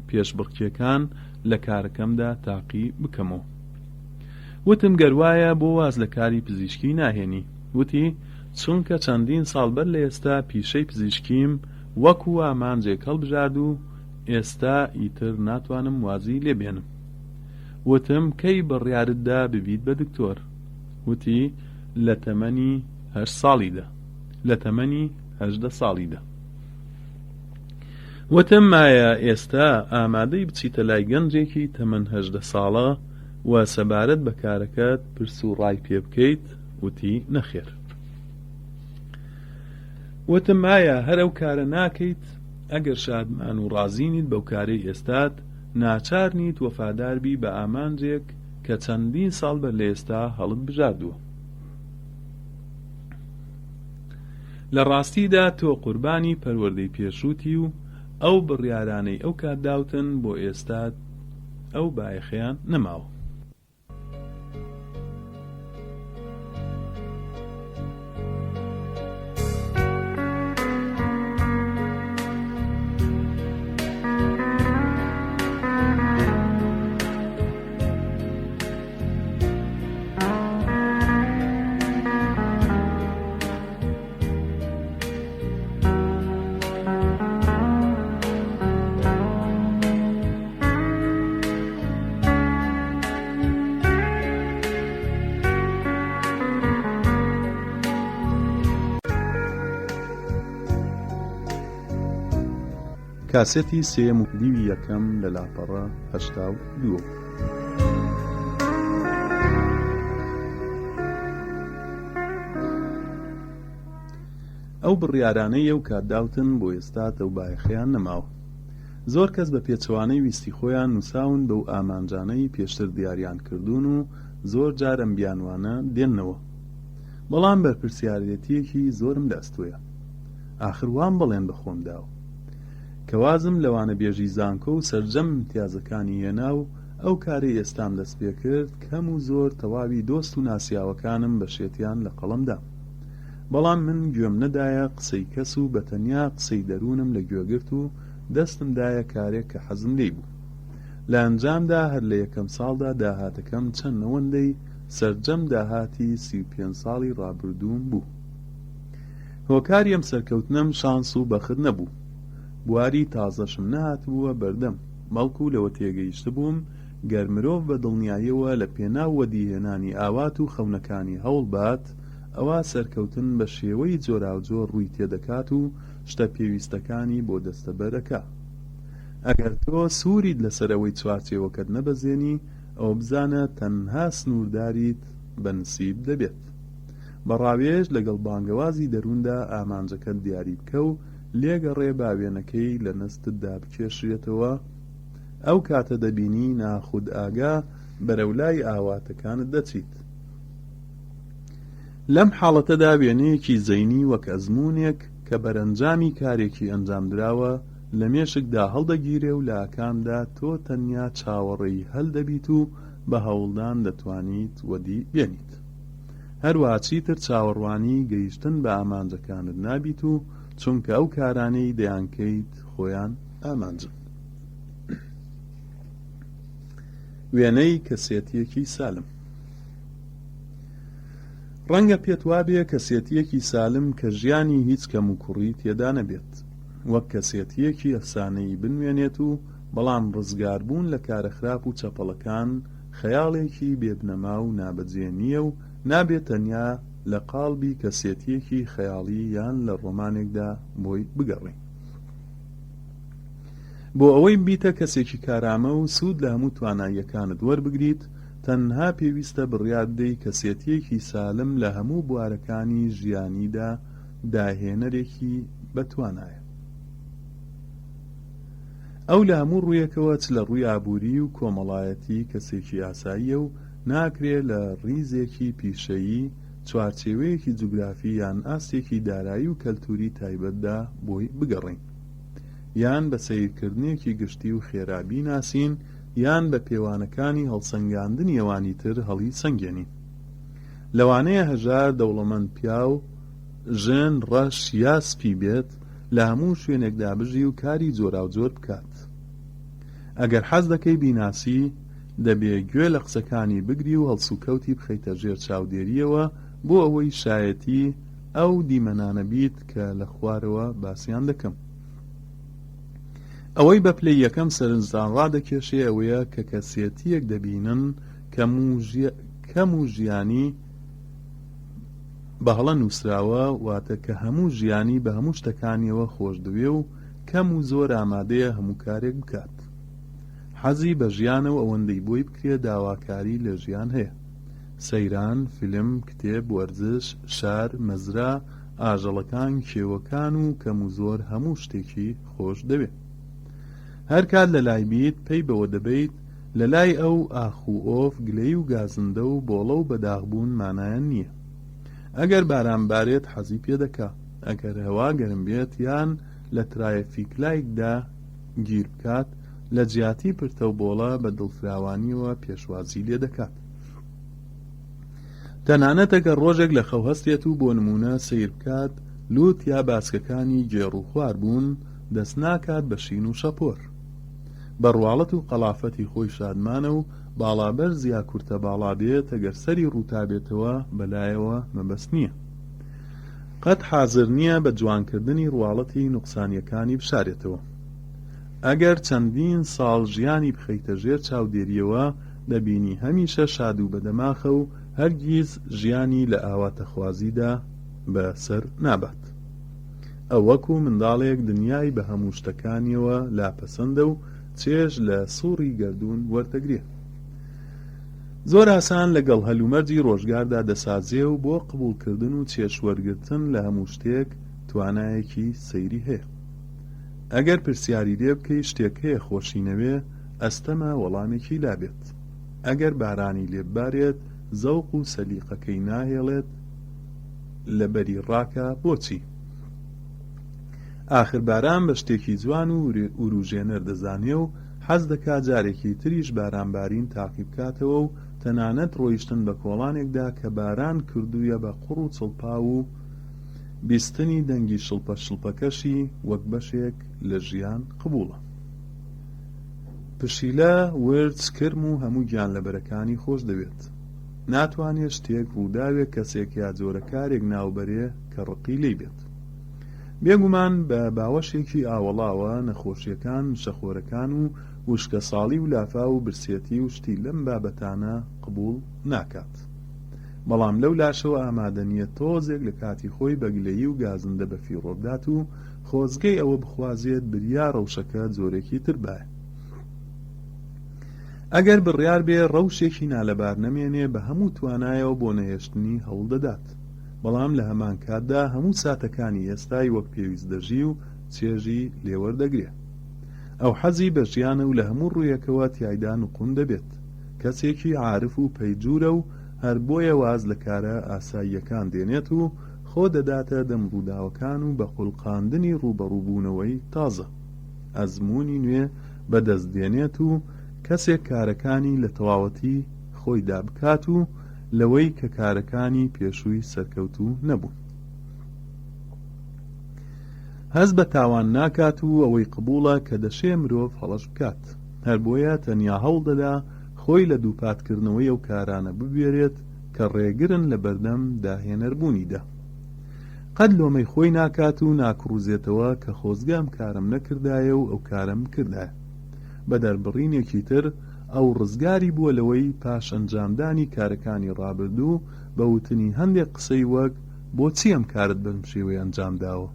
پێشبڕکێکان لە کارەکەمدا تاقی بکەمەوە. وتم گەر وایە بۆ واز لە کاری پزیشکی ناهێنی؟ وتی چونکە چەندین ساڵ بەر لە ئێستا پیشەی پزیشکیم وەکو ئامانجێک هەڵبژارد و ئێستا ئیتر ناتوانم وازی لێ بێنم. وتم کەی بڕیارت دا ببیت بە دکتۆر؟ وتی لە تەمەنی هەشت ساڵیدا. لە تەمەنی 18 ساڵیدا. وتم ئایا ئێستا ئامادەی بچیتە لای گەنجێکی تەمەن 18 ساڵە و سەبارەت بە کارەکەت پرس و ڕای پێ بکەیت؟ وتی نەخێر. وتم ئایا هەر ئەو کارە ناکەیت؟ ئەگەر شادمان و ڕازی نیت بەو کارەی ئێستات، ناچار نیت وەفادار بی بە ئامانجێک کە چەندین ساڵ بەر لە ئێستا هەڵت بژاردووە. لە ڕاستیدا تۆ قوربانی پەروەردەی پێشووتی و ئەو بڕیارانەی ئەو کات داوتن بۆ ئێستات ئەو بایەخەیان نەماوە. کاسێتی سێیەم و دیوی یەکەم لە لاپەڕە 82. ئەو بڕیارانەی ئەو کات داوتن بۆ ئێستات ئەو بایەخەیان نەماوە. زۆر کەس بە پێچەوانەی ویستی خۆیان نووساون بەو ئامانجانەی پێشتر دیاریان کردوون و زۆر جار ئەم بیانوانە دێننەوە. بەڵام بەرپرسیارێتییەکی زۆرم لە ئەستۆیە. ئاخر وام بەڵێن بە خۆم داوە. کە وازم لە وانەبێژی زانکۆ و سەرجەم ئیمتیازەکانی هێنا و ئەو کارەی ئێستام دەست پێ کرد، کەم و زۆر تەواوی دۆست و ناسیاوەکانم بە شێتیان لە قەڵەم دام. بەڵام من گوێم نەدایە قسەی کەس و بە تەنیا قسەی دەروونم لە گوێ گرت و دەستم دایە کارێک کە حەزم لێی بوو. لە ئەنجامدا هەر لە یەکەم ساڵدا داهاتەکەم چەند ئەوەندەی سەرجەم داهاتی 35 ساڵی ڕابردووم بوو. هۆکاری ئەم سەرکەوتنەم شانس و بەخت نەبوو. بواری تازەشم نەهاتبووە بەردەم، بەڵکو لەوە تێگەیشتبووم گەر مرۆڤ بە دڵنیاییەوە لە پێناو وەدیهێنانی ئاوات و خەونەکانی هەوڵبات، ئەوا سەرکەوتن بە شێوەی جۆراوجۆر ڕووی تێدەکات و شتە پێویستەکانی بۆ دەستەبەر ئەکا. ئەگەر تۆ سووریت لەسەر ئەوەی چوارچێوەکەت نەبەزێنی، ئەوە بزانە تەنها سنوورداریت بە نسیب دەبێت. بە ڕاوێژ لەگەڵ بانگەوازی دەرووندا ئامانجەکەت دیاری بکە و لێگەڕێ با وێنەکەی لە نەستتدا بکێشرێتەوە، ئەو کاتە دەبینی ناخودئاگا بەرەو لای ئاواتەکانت دەچیت. لەم حاڵەتەدا وێنەیەکی زەینی وەک ئەزموونێک کە بەرەنجامی کارێکی ئەنجامدراوە لە مێشکدا هەڵدەگیرێ و لە ئاکامدا تۆ تەنیا چاوەڕێی هەل دەبیت و بە هەوڵدان دەتوانیت وەدی بێنیت. هەروەها چیتر چاوەڕوانی گەیشتن بە ئامانجەکانت نابیت و چونکە ئەو کارانەی دەیانکەیت خۆیان ئامانجن. وێنەی کەسێتییەکی سالم. ڕەنگە پێت وابێ کەسێتییەکی سالم کە ژیانی هیچ کەموکوڕی تێدا نەبێت، وەک کەسێتییەکی ئەفسانەیی بنوێنێت و بەڵام ڕزگاربوون لە کارە خراپ و چەپەڵەکان خەیاڵێکی بێ بنەما و نابەجێ نییە و نابێ تەنیا لە قاڵبی کەسێتییەکی خەیاڵی یان لە ڕۆمانێکدا بۆی بگەڕێین. بۆ ئەوەی ببیتە کەسێکی کارامە و سوود لە هەموو تواناییەکانت وەربگریت، تەنها پێویستە بڕیار بدەی کەسێتییەکی سالم لە هەموو بوارەکانی ژیانیدا داهێنەرێکی بەتوانایە. ئەو لە هەموو ڕوویەکەوە چ لە ڕووی ئابووری و کۆمەڵایەتی کەسێکی ئاساییە و ناکرێ لە ڕیزێکی پیشەیی، چوارچێوەیەکی جوگرافی یان ئاستێکی دارایی و کەلتووری تایبەتدا بۆی بگەڕێین. یان بە سەیرکردنێکی گشتی و خێرا بیناسین یان بە پێوانەکانی هەڵسەنگاندنی ئەوانی تر هەڵیسەنگێنین. لەوانەیە هەژار، دەوڵەمەند، پیاو، ژن، ڕەش یا سپی بێت، لە هەموو شوێنێکدا بژی و کاری جۆراوجۆر بکات. ئەگەر حەز دەکەی بیناسی، دەبێ گوێ لە قسەکانی بگری و هەڵسوکەوتی بخەیتە ژێر چاودێرییەوە بۆ ئەوەی شایەتی ئەو دیمەنانە بیت کە لە خوارەوە باسیان دەکەم. ئەوەی بە پلەی یەکەم سەرنجتان ڕادەکێشێ ئەوەیە کە کەسێتییەک دەبینن کەم و ژیانی بە هەڵە نووسراوە، واتە کە هەموو ژیانی بە هەموو شتەکانیەوە خۆشدەوێ و کەم و زۆر ئامادەیە هەموو کارێک بکات. حەزی بە ژیانە و ئەوەندەی بۆی بکرێ داواکاری لە ژیان هەیە. سەیران، فیلم، کتێب، وەرزش، شار، مەزرا، ئاژەڵەکان، کێوەکان و کەم و زۆر هەموو شتێکی خۆش دەوێ. هەر کات لە لای بیت پەی بەوە دەبەیت لە لای ئەو ئاخ و ئۆف، گلەیی و گازندە و بۆڵە و بەداخ بوون مانایان نییە. ئەگەر باران بارێت حەزی پێ دەکا، ئەگەر هەوا گەرم بێت یان لە ترایەفیکلایکدا گیر بکات لە جیاتی پرتە و بۆڵە بە دڵفراوانییەوە پێشوازی لێ دەکات. تەنانەت ئەگەر ڕۆژێک لە خەو هەستێت و بۆ نموونە سەیر بکات لووت یا باسکەکانی گێڕ و خوار بوون، دەست ناکات بە شین و شەپۆر. بە ڕواڵەت و قەڵافەتی خۆی شادمانە و باڵابەرز یا کورتەباڵا بێت ئەگەر سەری ڕووتابێتەوە بەلایەوە مەبەست نییە. قەت حازر نییە بە جوانکردنی ڕواڵەتی نوقسانییەکانی بشارێتەوە. ئەگەر چەندین ساڵ ژیانی بخەیتە ژێر چاودێرییەوە دەبینی هەمیشە شاد و بەدەماخە و هەرگیز ژیانی لە ئاواتەخوازیدا بە سەر نابات. ئەو وەکو منداڵێک دنیای بە هەموو شتەکانیەوە لا پەسەندە و چێژ لە سوڕی گەردوون وەردەگرێ. زۆر ئاسان لە گەڵ هەلومەرجی ڕۆژگاردا دەسازێ و بۆ قبوڵکردن و چێژ وەرگرتن لە هەموو شتێک توانایەکی سەیری هەیە. ئەگەر پرسیاری لێ بکەی شتێک هەیە خۆشی نەوێ، ئەستەمە وەڵامێکی لابێت. ئەگەر بارانی لێ ببارێت زەوق و سەلیقەکەی ناهێڵێت لەبەری ڕاکا بۆچی؟ ئاخر باران بە شتێکی جوان و وروژێنەر دەزانێ و حەز دەکا جارێکی تریش بارانبارین تاقی بکاتەوە و تەنانەت ڕۆیشتن بە کۆڵانێکدا کە باران کردوویە بە قوڕ و چڵپاو و بیستنی دەنگی شڵپە شڵپەکەشی وەک بەشێک لە ژیان قبوڵە. پشیلە، ورچ، کرم و هەموو گیانلەبەرەکانی خۆش دەوێت. ناتوانێ شتێک، ڕووداوێک، کەسێک یا جۆرە کارێک ناو بەرێ کە ڕقی لێی بێت. بێگومان بە باوەشێکی ئاوەڵاوە نەخۆشیەکان، مشەخۆرەکان و وشکەساڵی و لافاو و برسێتی و شتی لەم بابەتانە قبوڵ ناکات. بەڵام لەو لاشەوە ئامادە نییە تۆزێک لە کاتی خۆی بە گلەیی و گازندە بەفیڕۆ بدات و خۆزگەی ئەوە بخوازێت بریا ڕەوشەکە جۆرێکی تر بایە. ئەگەر بڕیار بێ ڕەوشێکی نالەبار نەمێنێ بە هەموو توانایەوە بۆ نەهێشتنی هەوڵ دەدات، بەڵام لە هەمان کاتدا هەموو ساتەکانی ئێستای وەک پێویست دەژی و چێژی لێ وەردەگرێ. ئەو حەزی بە ژیانە و لە هەموو ڕوویەکەوە تیایدا نقوم دەبێت. کەسێکی عارف و پەیجورە و هەر بۆیە واز لە کارە ئاساییەکان دێنێت و خۆ دەداتە دەم ڕووداوەکان و بە خولقاندنی ڕووبەڕووبوونەوەی تازە ئەزموونی نوێ بەدەست دێنێت و کەسێک کارەکانی لە تەواوەتی خۆیدا بکات و لەوەی کە کارەکانی پێشووی سەرکەوتوو نەبوون. هەست بە تاوان ناکات و ئەوەی قبوڵە کە دەشێ مرۆڤ هەڵەش بکات. هەر بۆیە تەنیا هەوڵ دەدا خۆی لە دووپاتکردنەوەی ئەو کارانە ببوێرێت کە ڕێگرن لە بەردەم داهێنەربوونیدا. قەت لۆمەی خۆی ناکات و ناکڕوزێتەوە کە خۆزگە ئەم کارەم نەکردایە و ئەو کارەم بکردایە. بە دەربڕینێکی تر، ئەو ڕزگاری بووە لەوەی پاش ئەنجامدانی کارەکانی ڕابردوو بە وتنی هەندێک قسەی وەک بۆچی ئەم کارەت بەم شێوەیە ئەنجام داوە؟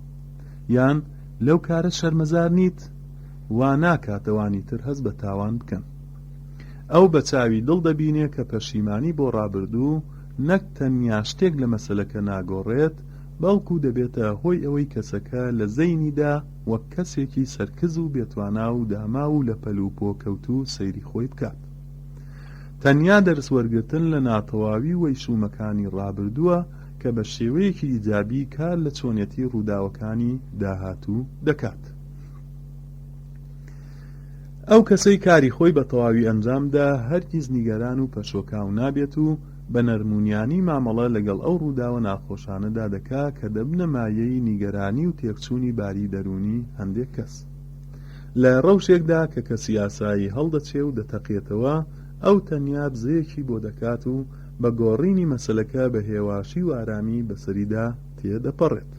یان لەو کارەت شەرمەزار نیت؟ وا ناکات ئەوانی تر هەست بە تاوان بکەن. ئەو بە چاوی دڵ دەبینێ کە پەشیمانی بۆ ڕابردوو نەک تەنیا شتێک لە مەسەلەکە ناگۆڕێت، بەڵکو دەبێتە هۆی ئەوەی کەسەکە لە زەینیدا وەک کەسێکی سەرکز و بێتوانا و داماو و لە پەل و پۆ کەوتوو سەیری خۆی بکات. تەنیا دەرس وەرگرتن لە ناتەواوی و وەیشوومەکانی ڕابردووە کە بە شێوەیەکی ئیجابی کار لە چۆنێتی ڕووداوەکانی داهاتوو دەکات. ئەو کەسەی کاری خۆی بە تەواوی ئەنجام دا هەرگیز نیگەران و پەشۆکاو نابێت و بە نەرمونیانی مامەڵە لەگەڵ ئەو ڕووداوە ناخۆشانەدا دەکا کە دەبنە مایەی نیگەرانی و تێکچوونی باری دەروونی هەندێک کەس. لە ڕەوشێکدا کە کەسی ئاسایی هەڵدەچێ و دەتەقێتەوە، ئەو تەنیا بزەیەکی بۆ دەکات و بە گۆڕینی مەسەلەکە بە هێواشی و ئارامی بەسەریدا تێدەپەڕێت.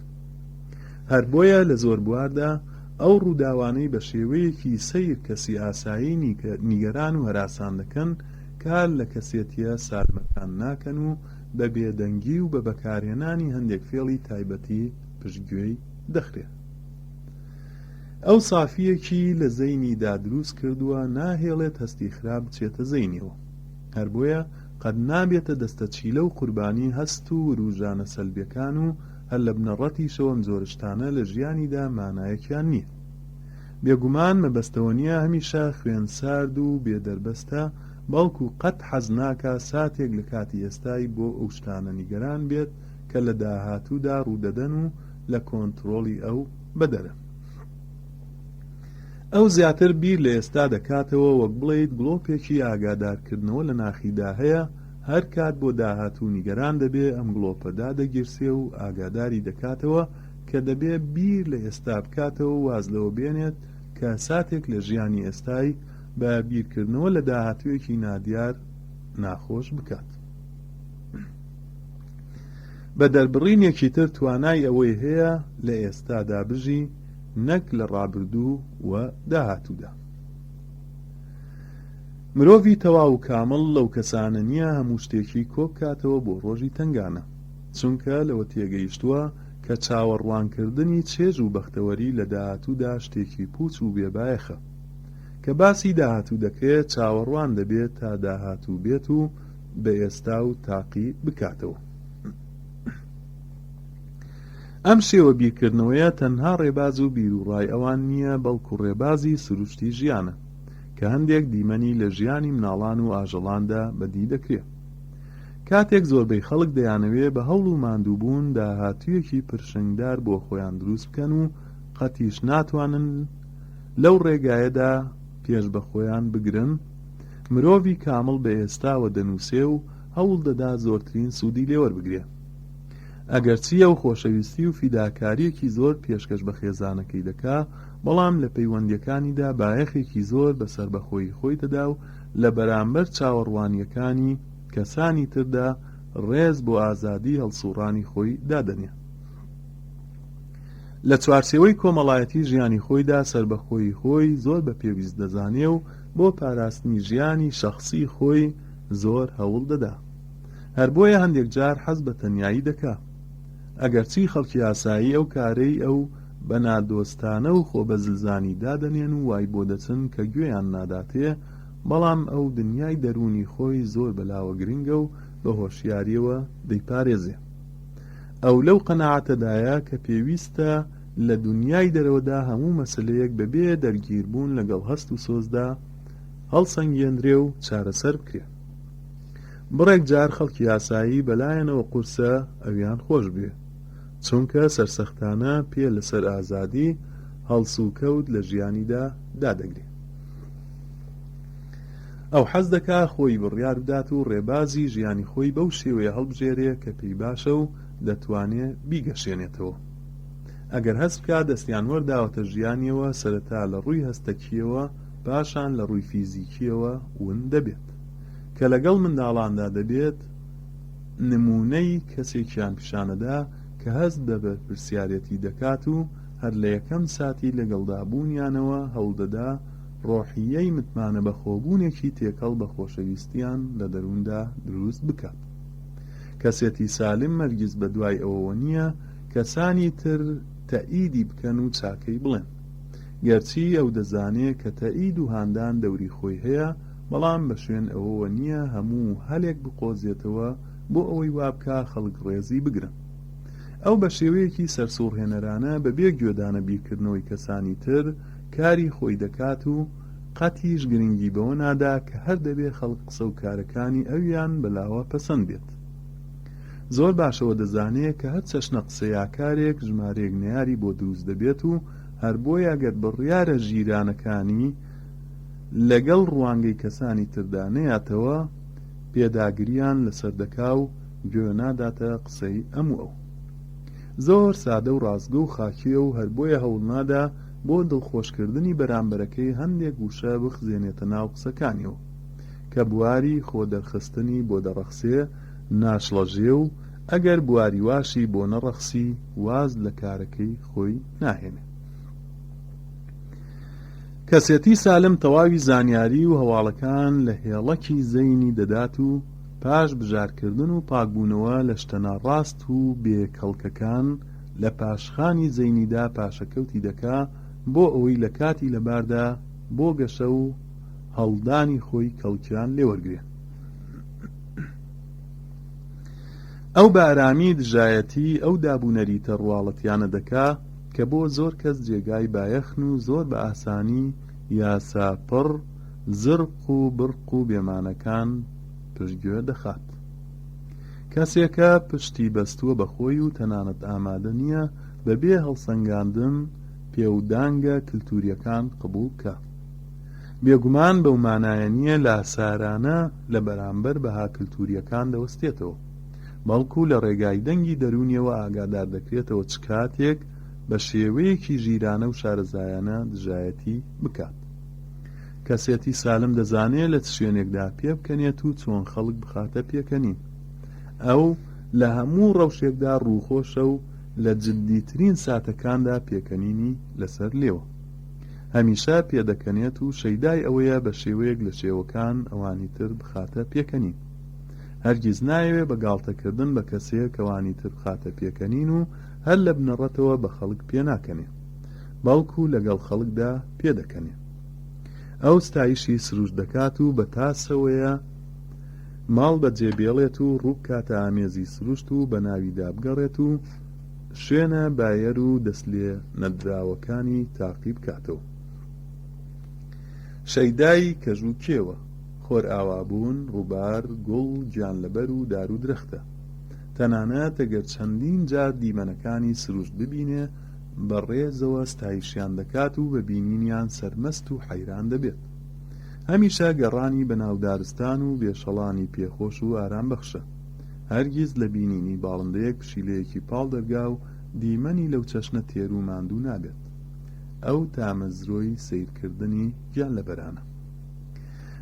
هەر بۆیە لە زۆر بواردا ئەو ڕووداوانەی بە شێوەیەکی سەیر کەسی ئاسایی نیگەران و هەراسان دەکەن، کار لە کەسێتییە سالمەکان ناکەن و بە بێدەنگی و بە بەکارهێنانی هەندێک فێڵی تایبەتی پشتگوێی دەخرێن. ئەو سافییەکی لە زەینیدا دروست کردووە ناهێڵێت هەستی خراپ بچێتە زەینیەوە. هەر بۆیە قەت نابێتە دەستەچیلە و قوربانی هەست و وروژانە سەلبیەکان و هەر لە بنەڕەتیشەوە ئەم جۆرە شتانە لە ژیانیدا مانایەکیان نییە. بێگومان مەبەستەوە نییە هەمیشە خوێن سارد و بێ دەربەستە، بەڵکو قەت حەز ناکا ساتێک لە کاتی ئێستای بۆ ئەو شتانە نیگەران بێت کە لە داهاتوودا ڕوودەدەن و لە کۆنترۆڵی ئەو بەدەرن. ئەو زیاتر بیر لە ئێستا دەکاتەوە وەک بڵێیت گڵۆپێکی ئاگادارکردنەوە لە ناخیدا هەیە، هەر کات بۆ داهاتوو نیگەران دەبێ ئەم گڵۆپە دادەگیرسێ و ئاگاداری دەکاتەوە کە دەبێ بیر لە ئێستا بکاتەوە و واز لەوە بێنێت کە ساتێک لە ژیانی ئێستای بە بیرکردنەوە لە داهاتوویەکی نادیار ناخۆش بکات. بە دەربڕینێکی تر توانای ئەوەی هەیە لە ئێستادا بژی نەک لە ڕابردوو و داهاتوودا. مرۆڤی تەواو و کامڵ لەو کەسانە نییە هەموو شتێکی کۆبکاتەوە بۆ ڕۆژی تەنگانە، چونکە لەوە تێگەیشتووە. کە چاوەڕوانکردنی چێژ و بەختەوەری لە داهاتوودا شتێکی پووچ و بێبایەخە. کە باسی داهاتوو دەکرێ، چاوەڕوان دەبێ تا داهاتوو بێت و بە ئێستا و تاقی بکاتەوە. ئەم شێوە بیرکردنەوەیە تەنها ڕێباز و بیروڕای ئەوان نییە، بەڵکو ڕێبازی سروشتی ژیانە، کە هەندێک دیمەنی لە ژیانی مناڵان و ئاژەڵاندا بەدی دەکرێ. کاتێک زۆربەی خەڵک دەیانەوێ بە هەوڵ و ماندووبوون داهاتوویەکی پرشنگدار بۆ خۆیان دروست بکەن و قەتیش ناتوانن لەو ڕێگایەدا پێش بە خۆیان بگرن، مرۆڤی کامڵ بە ئێستاوە دەنووسێ و هەوڵ دەدا زۆرترین سوودی لێوەربگرێ. ئەگەرچی ئەو خۆشەویستی و فیداکارییەکی زۆر پێشکەش بە خێزانەکەی دەکا، بەڵام لە پەیوەندییەکانیدا بایەخێکی زۆر بە سەربەخۆیی خۆی دەدا و لە بەرامبەر چاوەڕوانییەکانی کەسانی تردا ڕێز بۆ ئازادیی هەڵسووڕانی خۆی دادەنێ. لە چوارچێوەی کۆمەڵایەتی ژیانی خۆیدا سەربەخۆیی خۆی زۆر بە پێویست دەزانێ و بۆ پاراستنی ژیانی شەخسی خۆی زۆر هەوڵ دەدا. هەر بۆیە هەندێک جار حەز بە تەنیایی دەکا. ئەگەرچی خەڵکی ئاسایی ئەو کارەی ئەو بە نادۆستانە و خۆبەزلزانی دادەنێن و وای بۆ دەچن کە گوێیان ناداتێ، بەڵام ئەو دنیای دەروونی خۆی زۆر بەلاوە گرنگە و بە هۆشیارییەوە دەیپارێزێ. ئەو لەو قەناعەتەدایە کە پێویستە لە دنیای دەرەوەدا هەموو مەسەلەیەک بەبێ دەرگیربوون لەگەڵ هەست و سۆزدا هەڵسەنگێندرێ و چارەسەر بکرێ. بڕێک جار خەڵکی ئاسایی بەلایانەوە قورسە ئەویان خۆش بوێ، چونکە سەرسەختانە پێ لەسەر ئازادی هەڵسوکەوت لە ژیانیدا دادەگرێ. ئەو حەز دەکا خۆی بڕیار بدات و ڕێبازی ژیانی خۆی بەو شێوەیە هەڵبژێرێ کە پێی باشە و دەتوانێ بیگەشێنێتەوە. ئەگەر هەست بکا دەستیان وەرداوەتە ژیانیەوە سەرەتا لە ڕووی هەستەکییەوە پاشان لە ڕووی فیزیکییەوە ون دەبێت. کە لەگەڵ منداڵاندا دەبێت نموونەی کەسێکیان پیشانەدا کە هەست بە بەرپرسیارێتی دەکات و هەر لە یەکەم ساتی لەگەڵدا بوونیانەوە هەوڵدەدا ڕۆحییەی متمانەبەخۆبوونێکی تێکەڵ بە خۆشەویستیان لە دەرووندا دروست بکات. کەسێتی سالم هەرگیز بەدوای ئەوەوە نییە کەسانی تر تەئیدی بکەن و چاکەی بڵێن. گەرچی ئەو دەزانێ کە تەئید و هاندان دەوری خۆی هەیە، بەڵام بە شوێن ئەوەوە نییە هەموو هەلێک بقۆزێتەوە بۆ ئەوەی وابکا خەڵک ڕێزی بگرن. ئەو بە شێوەیەکی سەرسووڕهێنەرانە بە بێ گوێدانە بیرکردنەوەی کەسانی تر کاری خۆی دەکات و قەتیش گرنگی بەوە نادا کە هەر دەبێ خەڵک قسە و کارەکانی ئەویان بەلاوە پەسەند بێت. زۆر باشەوە دەزانێ کە هەر چەشنە قسە یا کارێک ژمارەیەک نەیاری بۆ دروست دەبێت و هەر بۆیە گەر بڕیارە ژیرانەکانی لەگەڵ ڕوانگەی کەسانی تردا نەیاتەوە پێداگریان لەسەر دەکا و گوێ ناداتە قسەی ئەم و ئەو. زۆر سادە و ڕاستگۆ و خاکییە و هەر بۆیە هەوڵ نادا بۆ دڵخۆشکردنی بەرامبەرەکەی هەندێک وشە بخزێنێتە ناو قسەکانیەوە کە بواری خۆ دەرخستنی بۆ دەڕەخسێ ناشڵەژێ و ئەگەر بواری واشی بۆ نەڕەخسی واز لە کارەکەی خۆی ناهێنێ. کەسێتی سالم تەواوی زانیاری و هەواڵەکان لە هێڵەکی زەینی دەدات و پاش بژارکردن و پاکبوونەوە لە شتە ناڕاست و بێ کەڵکەکان لە پاشخانی زەینیدا پاشەکەوتی دەکا بۆ ئەوەی لە کاتی لەباردا بۆ گەشە و هەڵدانی خۆی کەڵکیان لێوەرگرێ. ئەو بە ئارامی دژایەتی ئەو دابونەریتە ڕواڵەتیانە دەکا کە بۆ زۆر کەس جێگای بایەخن و زۆر بە ئاسانی یاسا پڕ زرق و برق و بێمانەکان پشتگوێ دەخات. کەسێکە پشتی بەستووە بە خۆی و تەنانەت ئامادە نییە بە بێ هەڵسەنگاندن پێودانگە کلتورییەکان قبوڵ بکا. بێگومان بەو مانایە نییە لاسارانە لە بەرامبەر بەها کلتورییەکان دەوەستێتەوە، بەڵکو لە ڕێگای دەنگی دەروونیەوە ئاگادار دەکرێتەوە چ کاتێک بە شێوەیەکی ژیرانە و شارەزایانە دژایەتی بکات. کەسێتی سالم دەزانێ لە چ شوێنێکدا پێبکەنێت و چۆن خەڵک بخاتە پێکەنین. ئەو لە هەموو ڕەوشێکدا ڕووخۆشە و لە جددیترین ساتەکاندا پێکەنینی لەسەر لێوە. هەمیشە پێدەکەنێت و شەیدای ئەوەیە بە شێوەیەک لە شێوەکان ئەوانی تر بخاتە پێکەنین. هەرگیز نایەوێ بە گاڵتەکردن بە کەسێک ئەوانی تر بخاتە پێکەنین و. هەر لە بنەڕەتەوە بە خەڵک پێناکەنێ، بەڵکو لەگەڵ خەڵکدا پێدەکەنێ. ئەو ستایشی سروشت دەکات و بە تاسەوەیە ماڵ بەجێ بێڵێت و ڕووبکاتە ئامێزی سروشت و بەناویدا بگەڕێت و شوێنە بایەر و دەستلێنەدراوەکانی تاقی بکاتەوە. شەیدای کەژ و کێوە، خۆرئاوابوون، ڕووبار، گوڵ، گیانلەبەر و دار و درەختە. تەنانەت ئەگەر چەندین جار دیمەنەکانی سروشت ببینێ، بە ڕێزەوە ستایشیان دەکات و بە بینینیان سەرمەست و حەیران دەبێت. هەمیشە گەڕانی بە ناو دارستان و بێشەڵانی پێخۆش و ئارامبەخشە. هەرگیز لە بینینی باڵندەیەک پشیلەیەکی پاڵ دەرگا و دیمەنی لەو چەشنە تێر و ماندوو نابێت. ئەو تامەزرۆی سەیرکردنی گیانلەبەرانە.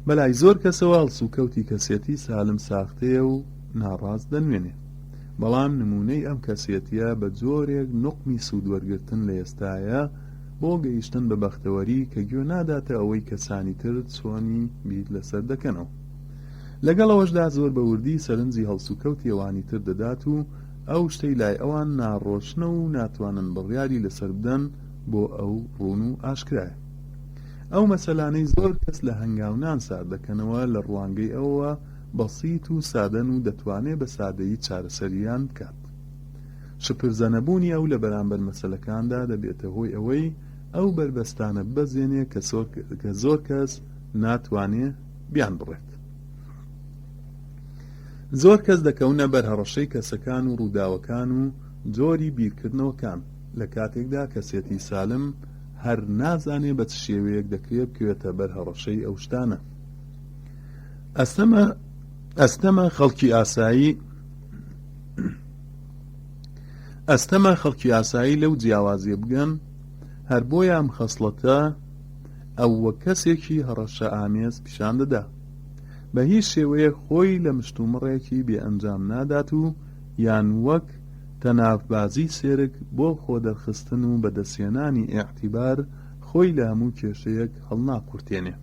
بەلای زۆر کەسەوە هەڵسوکەوتی کەسێتی سالم ساختەیە و ناڕاست دەنوێنێ. بەڵام نموونەی ئەم کەسێتییە بە جۆرێک نوقمی سوودوەرگرتن لە ئێستایە بۆ گەیشتن بە بەختەوەری کە گوێ ناداتە ئەوەی کەسانی تر چۆنی بیر لەسەر دەکەنەوە. لەگەڵ ئەوەشدا زۆر بە وردی سەرنجی هەڵسوکەوتی ئەوانی تر دەدات و ئەو شتەی لای ئەوان ناڕۆشنە و ناتوانن بڕیاری لەسەر بدەن بۆ ئەو ڕوون و ئاشکرایە. ئەو مەسەلانەی زۆر کەس لە هەنگاونان سارد دەکەنەوە لە ڕوانگەی ئەوەوە بەسیت و سادەن و دەتوانێ بە سادەیی چارەسەریان بکات. شپرزەنەبوونی ئەو لە بەرامبەر مەسەلەکاندا دەبێتە هۆی ئەوەی ئەو بەربەستانە ببەزێنێ کە زۆر کەس ناتوانێ بیانبڕێت. زۆر کەس دەکەونە بەر هەڕەشەی کەسەکان و ڕووداوەکان و جۆری بیرکردنەوەکان، لە کاتێکدا کەسێتی سالم هەر نازانێ بە چ شێوەیەک دەکرێ بکەوێتە بەر هەڕەشەی ئەو شتانە. ئەستەمە ئەستەمە خەڵکی ئاسایی ئەستەمە خەڵکی ئاسایی لەو جیاوازیە بگەن، هەر بۆیە ئەم خەسڵەتە ئەو وەک کەسێکی هەڕەشە ئامێز پیشان دەدا. بە هیچ شێوەیەک خۆی لە مشتومڕێکی بێ ئەنجام نادات و یان وەک تەنافبازی سێرک بۆ خۆدەرخستن و بەدەستهێنانی ئیعتیبار خۆی لە هەموو کێشەیەک هەڵناقورتێنێ.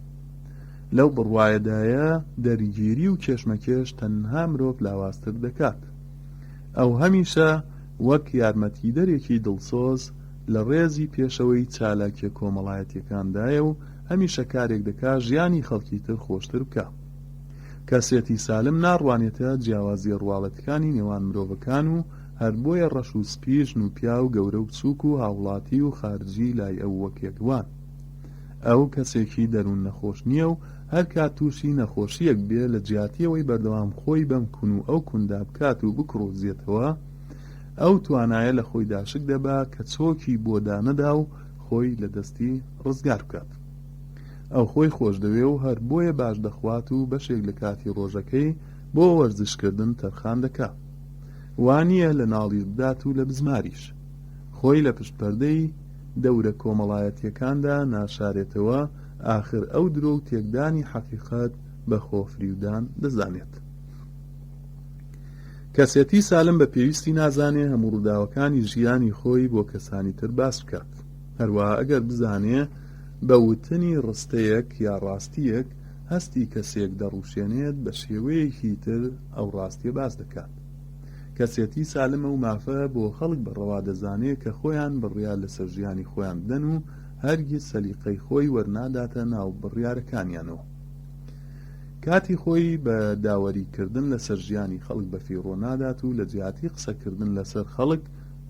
لەو بڕوایەدایە دەرگیری و کێشمەکێش تەنها مرۆڤ لاوازتر دەکات. ئەو هەمیشە وەک یارمەتیدەرێکی دڵسۆز لە ڕێزی پێشەوەی چالاکیە کۆمەڵایەتیەکاندایە و هەمیشە کارێک دەکا ژیانی خەڵکی تر خۆشتر بکا. کەسێتی سالم ناڕوانێتە جیاوازیە ڕواڵەتیکانی نێوان مرۆڤەکان و هەر بۆیە ڕەش و سپی، ژن و پیاو، گەورە و بچوک و هاوڵاتی و خارجی لای ئەو وەک یەک وان. ئەو کەسێکی دەروون نەخۆش نیە و هەر کات تووشی نەخۆشیەک بێ لە جیاتی ئەوەی بەردەوام خۆی بەم کون و ئەو کوندا بکات و بکڕوزێتەوە ئەو توانایە لە خۆیدا شک دەبا کە چۆکی بۆ دانەدا و خۆی لە دەستی ڕزگار بکات. ئەو خۆی خۆشدەوێ و هەر بۆیە باش دەخوات و بەشێک لە کاتی ڕۆژەکەی بۆ وەرزشکردن تەرخان دەکا. وا نییە لە ناڵیش بدات و لە بزماریش. خۆی لە پشت پەردەی دەورە کۆمەڵایەتییەکاندا ناشارێتەوە، ئاخر ئەو درۆ و تێکدانی حەقیقەت بە خۆفریودان دەزانێت. کەسێتی سالم بە پێویستی نازانێ هەموو ڕووداوەکانی ژیانی خۆی بۆ کەسانی تر باس بکات. هەروەها ئەگەر بزانێ بە وتنی ڕستەیەک یا ڕاستییەک هەستی کەسێک دەڕوشێنێت بە شێوەیەکی تر ئەو ڕاستیە باس دەکات. کەسێتی سالم ئەو مافە بۆ خەڵک بە ڕەوا دەزانێ کە خۆیان بڕیار لەسەر ژیانی خۆیان بدەن و هەرگیز سەلیقەی خۆی وەرناداتە ناو بڕیارەکانیانەوە. کاتی خۆی بە داوەری کردن لەسەر ژیانی خەڵک بەفیڕۆ نادات و لە جیاتی قسە کردن لەسەر خەڵک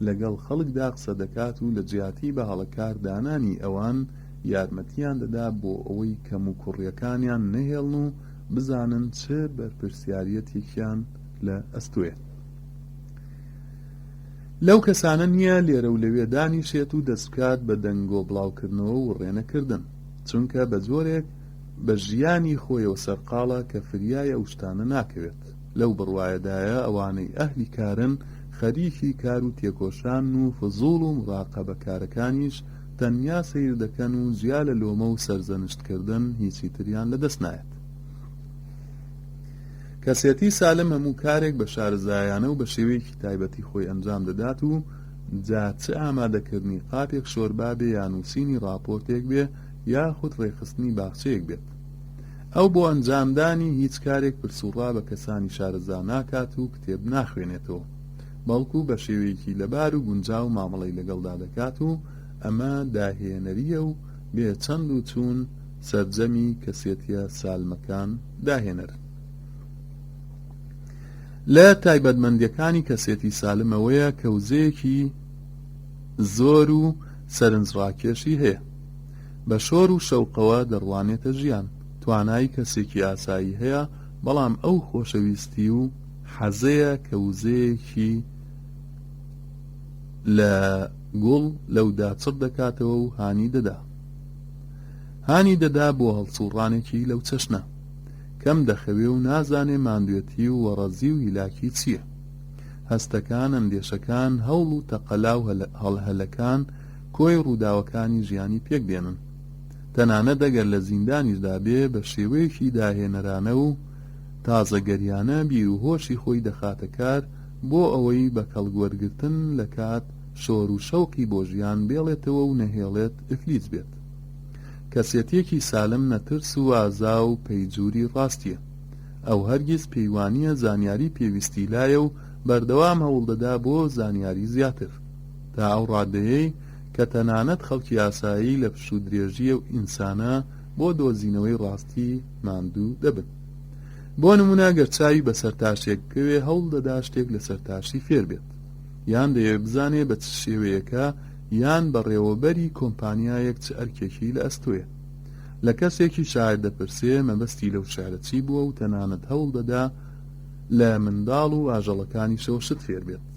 لەگەڵ خەڵکدا قسە دەکات و لە جیاتی بە هەڵەکار دانانی ئەوان یارمەتیان دەدا بۆ ئەوەی کەموکوڕیەکانیان نەهێڵن و بزانن چ بەرپرسیاریەتێکیان لە ئەستۆیە. لەو کەسانە نییە لێرە و لەوێ دانیشێت و دەستبکات بە دەنگۆ بڵاوکردنەوە و وڕێنەکردن، چونکە بە جۆرێک بە ژیانی خۆیەوە سەرقاڵە کە فریای ئەو شتانە ناکەوێت. لەو بڕوایەدایە ئەوانەی ئەهلی کارن خەریکی کار و تێکۆشانن و فزوڵ و مراقەبەکارەکانیش تەنیا سەیر دەکەن و جیا لە لۆمە و سەرزەنشتکردن هیچی تریان لەدەست نایەت. کەسێتی سالم هەموو کارێک بە شارەزایانە و بە شێوەیەکی تایبەتی خۆی ئەنجام دەدات و جا چ ئامادەکردنی قاپێک شۆربا بێ یا نووسینی ڕاپۆرتێک بێ یاخود ڕێکخستنی باخچەیەک بێت. ئەو بۆ ئەنجامدانی هیچ کارێک پرسوڕا بە کەسانی شارەزا ناکات و کتێب ناخوێنێتەوە. بەڵکو بە شێوەیەکی لەبار و گونجاو مامەڵەی لەگەڵدا دەکات و ئەمە داهێنەرییە و بێ چەند و چوون سەرجەمی کەسێتییە سالمەکان داهێنەرن. لە تایبەتمەندییەکانی کەسێتی سالم ئەوەیە کە وزەیەکی زۆر و سەرنجڕاکێشی هەیە. بە شۆر و شەوقەوە دەڕوانێتە ژیان. توانای کەسێکی ئاسایی هەیە، بەڵام ئەو خۆشەویستی و حەزەیە کە وزەیەکی لە گوڵ لەودا چڕ دەکاتەوە و هانی دەدا هانی دەدا بۆ هەڵسوڕانێکی لەو چەشنە. کەم دەخەوێ و نازانێ ماندوێتی و وەڕەزی و هیلاکی چییە. هەستەکان، ئەندێشەکان، هەوڵ و تەقەلا و هەلەکان کۆی ڕووداوەکانی ژیانی پێک دێنن. تەنانەت ئەگەر لە زیندانیشدا بێ بە شێوەیەکی داهێنەرانە و تازەگەریانە بیر و هۆشی خۆی دەخاتە کار بۆ ئەوەی بە کەڵک وەرگرتن لە کات شۆر و شەوقی بۆ ژیان بێڵێتەوە و نەهێڵێت ئفلیج بێت. کەسێتیەکی سالم نەترس و ئازا و پەیجوری ڕاستیە. ئەو هەرگیز پێی وانیە زانیاری پێویستی لایە و بەردەوام هەوڵدەدا بۆ زانیاری زیاتر. تا ئەو ڕادەیەی کە تەنانەت خەڵکی ئاسایی لە پشوودرێژی ئەو ئینسانە بۆ دۆزینەوەی ڕاستی ماندوو دەبن. بۆ نموونە گەر چاوی بە سەرتاشێک بکەوێ هەوڵ دەدا شتێک لە سەرتاشی فێر بێت. یان دەیەوێ بزانێ بە چ شێوەیەکە یان بەڕێوەبەری کۆمپانیایەک چ ئەرکێکی لە ئەستۆیە. لە کەسێکی شاعیر دەپرسێ مەبەستی لەو شیعرە چی بووە و تەنانەت هەوڵ دەدا لە منداڵ و ئاژەڵەکانیشەوە شت فێر بێت.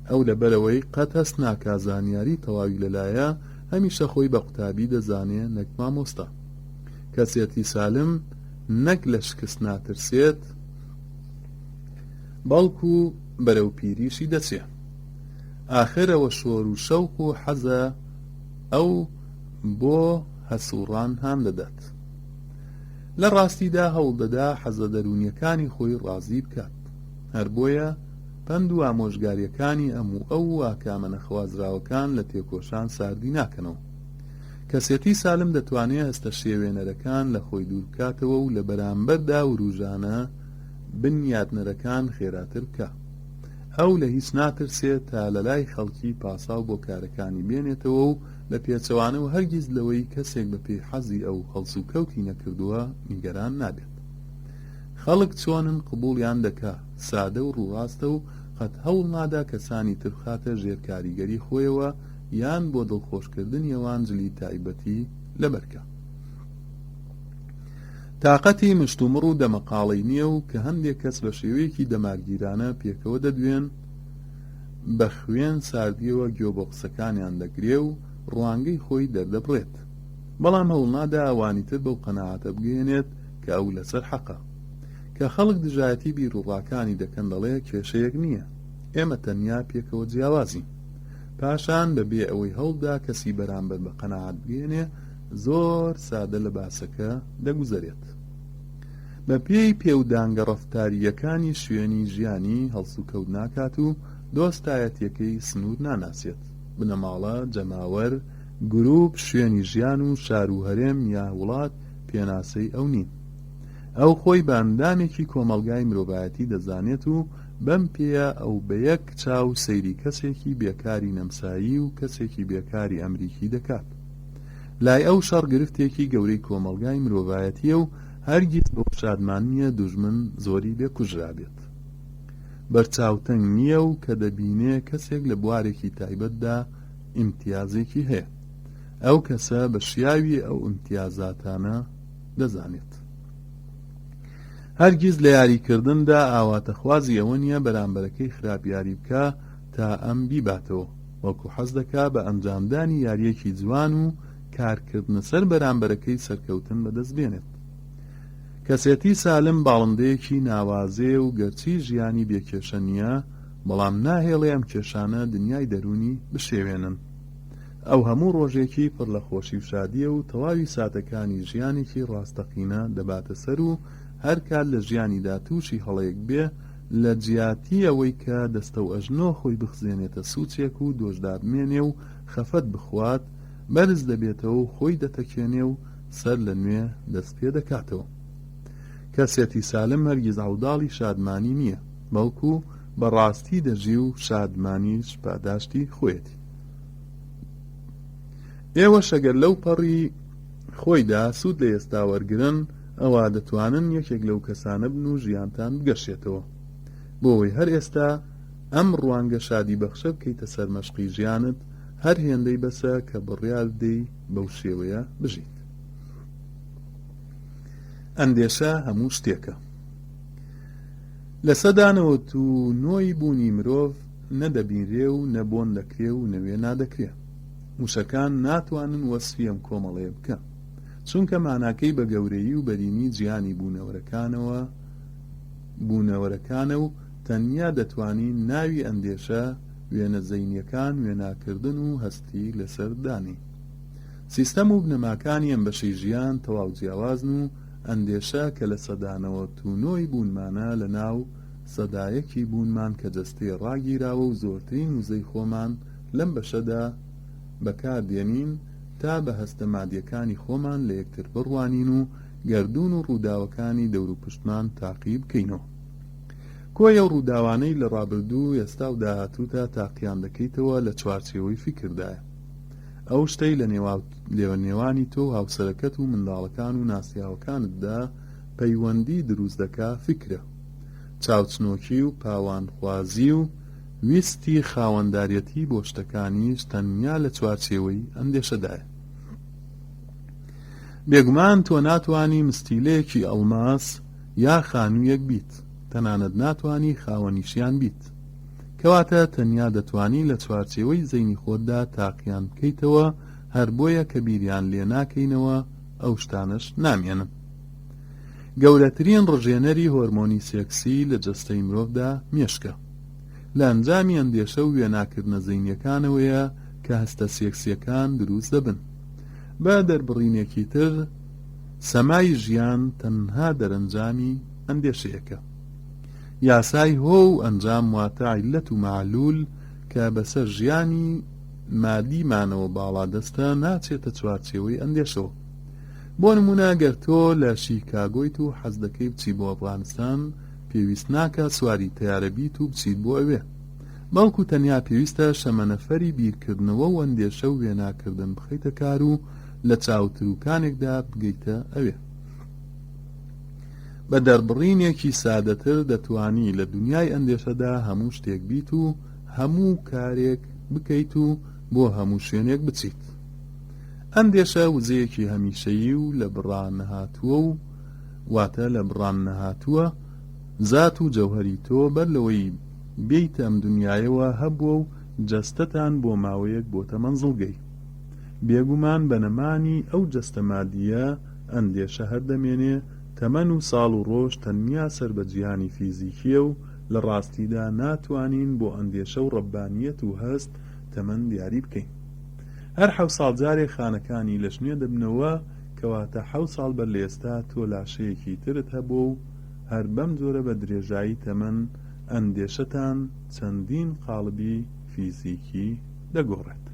ئەو لەبەرئەوەی قەت هەست ناکا زانیاری تەواوی لەلایە، هەمیشە خۆی بە قوتابی دەزانێ نەک مامۆستا. کەسێتی سالم نەک لە شکست ناترسێت، بەڵکو بەرەو پیریشی دەچێ. ئاخر ئەوە شۆر و شەوق و حەزە ئەو بۆ هەسوڕان هان دەدات. لە ڕاستیدا هەوڵ دەدا حەزە دەروونیەکانی خۆی ڕازی بکات. هەر بۆیە پەند و ئامۆژگاریەکانی ئەم و ئەو و ئاکامە نەخوازراوەکان لە تێکۆشان ساردی ناکەنەوە. کەسێتی سالم دەتوانێ هەستە شێوێنەرەکان لە خۆی دوور بکاتەوە و لە بەرامبەردا وروژانە بنیاتنەرەکان خێراتر بکا. ئەو لە هیچ ناترسێ تا لە لای خەڵکی پاساو بۆ کارەکانی بێنێتەوە و بە پێچەوانەوە هەرگیز لەوەی کەسێک بە پێی حەزی ئەو هەڵسوکەوتی نەکردووە نیگەران نابێت. خەڵک چۆنن قبوڵیان دەکا، سادە و ڕووڕاستە و قەت هەوڵ نادا کەسانی تر بخاتە ژێر کاریگەری خۆیەوە یان بۆ دڵخۆشکردنی ئەوان جلی تایبەتی لەبەر کا. تاقەتی مشتومڕ و دەمەقاڵەی نییە و کە هەندێک کەس بە شێوەیەکی دەمارگیرانە پێکەوە دەدوێن، بە خوێن ساردییەوە گوێ بۆ قسەکانیان دەگرێ و ڕوانگەی خۆی دەردەبڕێت. بەڵام هەوڵ نادا ئەوانی تر بەو قەناعەتە بگەیەنێت کە ئەو لەسەر حەقە. کە خەڵک دژایەتی بیروڕاکانی دەکەن دەڵێ کێشەیەک نییە، ئێمە تەنیا پێکەوە جیاوازین. پاشان بە بێ ئەوەی هەوڵبدا کەسی بەرامبەر بە قەناعەت بگەیەنێ، زۆر سادە لە باسەکە دەگوزەرێت. بە پێی پێودانگە ڕەفتارییەکانی شوێنی ژیانی هەڵسوکەوت ناکات و دۆستایەتییەکەی سنوور ناناسێت. بنەماڵە، جەماوەر، گرووپ، شوێنی ژیان و شار و هەرێم یا وڵات پێناسەی ئەو نین. ئەو خۆی بە ئەندامێکی کۆمەڵگای مرۆڤایەتی دەزانێت و بەم پێیە ئەو بە یەک چاو سەیری کەسێکی بێکاری نەمسایی و کەسێکی بێکاری ئەمریکی دەکات. لای ئەو شەڕ گرفتێکی گەورەی کۆمەڵگای مرۆڤایەتییە و هەرگیز بەوە شادمان نییە دوژمن زۆری لێ کوژرابێت. بەرچاوتەنگ نییە و کە دەبینێ کەسێک لە بوارێکی تایبەتدا ئیمتیازێکی هەیە ئەو کەسە بە شیاوی ئەو ئیمتیازاتانە دەزانێت. هەرگیز لە یاریکردندا ئاواتەخوازی ئەوە نییە بەرامبەرەکەی خراپ یاری بکا تا ئەم بیباتەوە، بەڵکو حەز دەکا بە ئەنجامدانی یارییەکی جوان و کارکردنە سەر بەرامبەرەکەی سەرکەوتن بەدەست بێنێت. کەسێتی سالم باڵندەیەکی ناوازەیە و گەرچی ژیانی بێ کێشە نییە، بەڵام ناهێڵێ ئەم کێشانە دنیای دەروونی بشێوێنن. ئەو هەموو ڕۆژێکی پڕ لە خۆشی و شادییە و تەواوی ساتەکانی ژیانێکی ڕاستەقینە دەباتە سەر و هەرکات لە ژیانیدا تووشی هەڵەیەک بێ لە جیاتی ئەوەی کە دەستەوئەژنۆ خۆی بخزێنێتە سوچێک و دۆشدابمێنێ و خەفەت بخوات بەرز دەبێتەوە و خۆی دەتەکێنێ و سەر لە نوێ دەست پێ دەکاتەوە. کەسێتی سالم هەرگیز عەوداڵی شادمانی نییە، بەڵکو. بە ڕاستی دەژی و شادمانیش پاداشتی خۆیەتی. ئێوەش ئەگەر لەو پەڕی خۆیدا سوود لە ئێستا وەرگرن، ئەوا دەتوانن یەکێک لەو کەسانە بن و ژیانتان بگەشێتەوە. بۆ ئەوەی هەر ئێستا ئەم ڕوانگە شادیبەخشە بکەیتە سەرمەشقی ژیانت، هەر هێندەی بەسە کە بڕیار بدەی بەو شێوەیە بژیت. ئەندێشە هەموو شتێکە. 99% ی بوونی مرۆڤ نە دەبینرێ و نە بۆن دەکرێ و نە وێنا دەکرێ. وشەکان ناتوانن وەسفی ئەم کۆمەڵەیە بکەن. چونکە ماناکەی بە گەورەیی و بەرینی جیهانی بوونەوەرەکانەوە بوونەوەرەکانە و تەنیا دەتوانین ناوی ئەندێشە، وێنە زەینیەکان، وێناکردن و هەستی لەسەر دانێین. سیستەم و بنەماکانی ئەم بەشەی ژیان تەواو جیاوازن و ئەندێشە کە 99% ی بوونمانە لە ناو سەدا یەکی بوونمان کە جەستەی ڕاگیراوە و زۆرترین وزەی خۆمان لەم بەشەدا بەکار دێنین تا بە هەستە مادیەکانی خۆمان لە یەکتر بڕوانین و گەردوون و ڕووداوەکانی دەوروپشتمان تاقی بکەینەوە. کۆی ئەو ڕووداوانەی لە ڕابردوو، ئێستا و داهاتووتا تاقیان دەکەیتەوە لە چوارچێوەی فیکردایە. ئەو شتەی لە نێوانی تۆ و هاوسەرەکەت و منداڵەکان و ناسیاوەکانتدا پەیوەندی دروست دەکا فیکرە. چاوچنۆکی و پاوانخوازی و ویستی خاوەنداریەتی بۆ شتەکانیش تەنیا لە چوارچێوەی ئەندێشەدایە. بێگومان تۆ ناتوانی مستیلەیەکی ئەڵماس یا خانوویەک بیت، تەنانەت ناتوانی خاوەنیشیان بیت. کەواتە تەنیا دەتوانی لە چوارچێوەی زەینی خۆتدا تاقیان بکەیتەوە، هەر بۆیە کە بیریان لێ ناکەینەوە ئەو شتانەش نامێنن. گەورەترین ڕژێنەری هۆرمۆنی سێکسی لە جەستەی مرۆڤدا مێشکە. لە ئەنجامی ئەندێشە و وێناکردنە زەینیەکانەوەیە کە هەستە سێکسیەکان دروست دەبن. بە دەربڕینێکی تر سەمای ژیان تەنها دەرەنجامی ئەندێشەیەکە. یاسای هۆ و ئەنجام واتە عیللەت و مەعلول کە بەسەر ژیانی مادیمانەوە باڵادەستە ناچێتە چوارچێوەی ئەندێشەوە. بۆ نموونە گەر تۆ لە شیکاگۆیت و حەز دەکەی بچی بۆ ئەفغانستان پێویست ناکا سواری تەیارە بیت و بچیت بۆ ئەوێ بەڵکو تەنیا پێویستە شەمەنەفەری بیرکردنەوە و ئەندێشە و وێناکردن بخەیتە کار و لە چاوتروکانێکدا بگەیتە ئەوێ. بە دەربڕینێکی سادەتر دەتوانی لە دونیای ئەندێشەدا هەموو شتێک بیت و هەموو کارێک بکەیت و بۆ هەموو شوێنێک بچیت. ئەندێشە وزەیەکی هەمیشەیی و لە بڕاننەهاتووە و واتە لە بڕان نەهاتووە، زات و جەوهەری تۆ بەر لەوەی بێیتە ئەم دونیایەوە هەبووە و جەستەتان بۆ ماوەیەک بۆتە مەنزڵگەی. بێگومان بە نەمانی ئەو جەستە مادییە ئەندێشە هەر دەمێنێ، تەمەن و ساڵ و ڕۆژ تەنیا سەر بە جیهانی فیزیکییە و لە ڕاستیدا ناتوانین بۆ ئەندێشە و ڕەببانییەت و هەست تەمەن دیاری بکەین. هەر حەو ساڵ جارێک خانەکانی لەش نوێ دەبنەوە، کەواتە حەو ساڵ بەر لە ئێستا تۆ لاشەیەکی ترت هەبووە و هەر بەم جۆرە بە درێژایی تەمەن ئەندێشەتان چەندین قاڵبی فیزیکی دەگۆڕێت.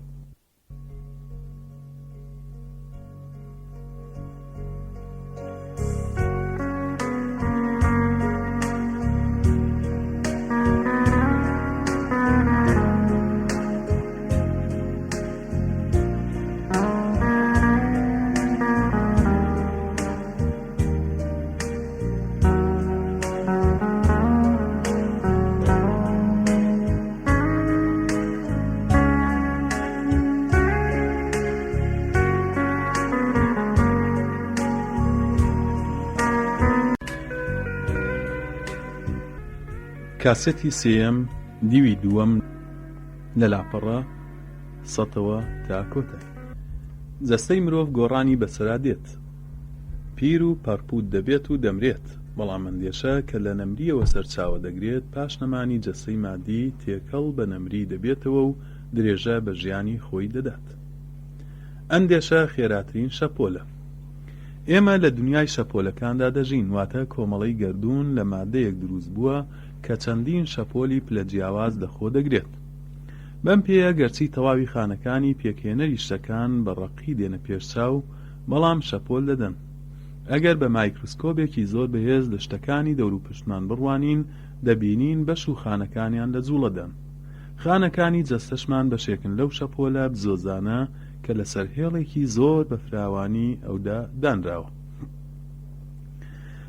کاسێتی سێیەم دیوی دووەم لە لاپەڕە سەتەوە تا کۆتای. جەستەی مرۆڤ گۆڕانی بەسەرا دێت. پیر و پەڕپووت دەبێت و دەمرێت، بەڵام ئەندێشە کە لە نەمرییەوە سەرچاوە دەگرێت، پاش نەمانی جەستەی مادی تێکەڵ بە نەمری دەبێتەوە و درێژە بە ژیانی خۆی دەدات. ئەندێشە خێراترین شەپۆلە. ئێمە لە دونیای شەپۆلەکاندا دەژین، واتە کۆمەڵەی گەردوون لە مادەیەک دروست بووە کە چەندین شەپۆلی پلە جیاواز لەخۆ دەگرێت. بەم پێیە گەرچی تەواوی خانەکانی پێکهێنەری شتەکان بە ڕەقی دێنە پێش چاو، بەڵام شەپۆل دەدەن. ئەگەر بە مایکرۆسکۆبێکی زۆر بەهێز لە شتەکانی دەوروپشتمان بڕوانین، دەبینین بەش و خانەکانیان لە جووڵەدان. خانەکانی جەستەشمان بەشێکن لەو شەپۆلە بزۆزانە کە لەسەر هێڵێکی زۆر بە فراوانی ئەودا دانراوە.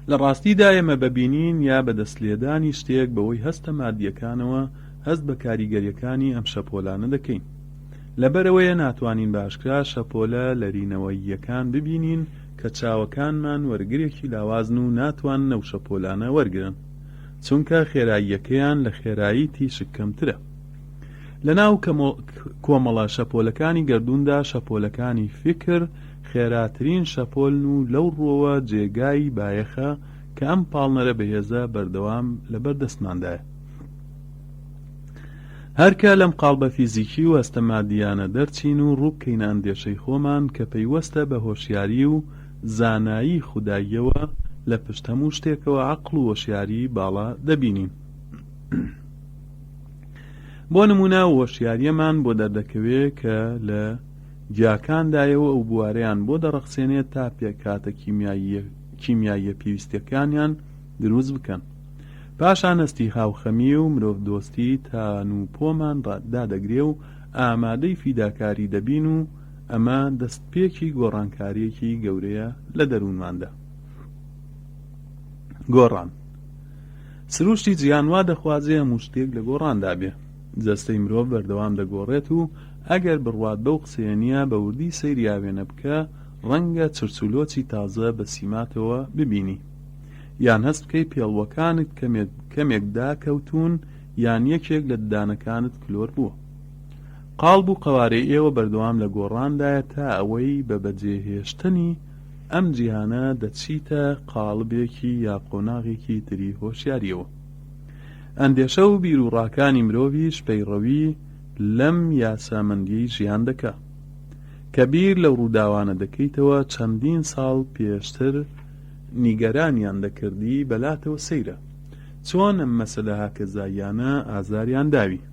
لە ڕاستیدا ئێمە بە بینین یا بە دەست لێدانی شتێک بەوەی هەستە مادییەکانەوە هەست بە کاریگەرییەکانی ئەم شەپۆلانە دەکەین. لەبەرئەوەیە ناتوانین بە ئاشکرا شەپۆلە لەرینەوەییەکان ببینین کە چاوەکانمان وەرگرێکی لاوازن و ناتوانن ئەو شەپۆلانە وەرگرن چونکە خێراییەکەیان لە خێرایی تیشک کەمترە. لەناو کۆمەڵە شەپۆلەکانی گەردووندا شەپۆلەکانی فیکر خێراترین شەپۆلن و لەو ڕووەوە جێگای بایەخە کە ئەم پاڵنەرە بەهێزە بەردەوام لەبەردەستماندایە. هەرکە لەم قاڵبە فیزیکی و هەستە مادییانە دەرچین و ڕووبکەینە ئەندێشەی خۆمان کە پەیوەستە بە هۆشیاری و زانایی خوداییەوە، لە پشت هەموو شتێکەوە عەقڵ و هۆشیاری باڵا دەبینین. بۆ نموونە ئەو هۆشیارییەمان بۆ دەردەکەوێ کە لە گیاکاندایە و ئەو بوارەیان بۆ دەڕەخسێنێت تا پێکهاتە کیمیاییە پێویستەکانیان دروست بکەن. پاشان هەستی هاوخەمی و مرۆڤدۆستی تان و پۆمان دادەگرێ و ئامادەی فیداکاری دەبین و ئەمە دەستپێکی گۆڕانکارییەکی گەورەیە لە دەروونماندا. گۆڕان. سروشتی جیهان وا دەخوازێ هەموو شتێک لە گۆڕاندا بێ. جەستەی مرۆڤ بەردەوام دەگۆڕێت و ئەگەر بڕوات بەو قسەیە نییە بە وردی سەیری ئاوێنە بکە ڕەنگە چرچولۆچی تازە بە سیماتەوە ببینی. یان هەست بکەی پێڵوەکانت کەمێک داکەوتوون یان یەکێک لە ددانەکانت کلۆر بووە. قاڵب و قەوارەی ئێوە بەردەوام لە گۆڕاندایە تا ئەوەی بە بەجێهێشتنی ئەم جیهانە دەچیتە قاڵبێکی یا قۆناغێکی تری هۆشیارییەوە. ئەندێشە و بیروڕاکانی مرۆڤیش پەیڕەوی لەم یاسامەندییەی ژیان دەکا. کە بیر لەو ڕووداوانە دەکەیتەوە چەندین ساڵ پێشتر نیگەرانیان دەکردی بەلاتەوە سەیرە چۆن ئەم مەسەلە هاکەزاییانە ئازاریان داوی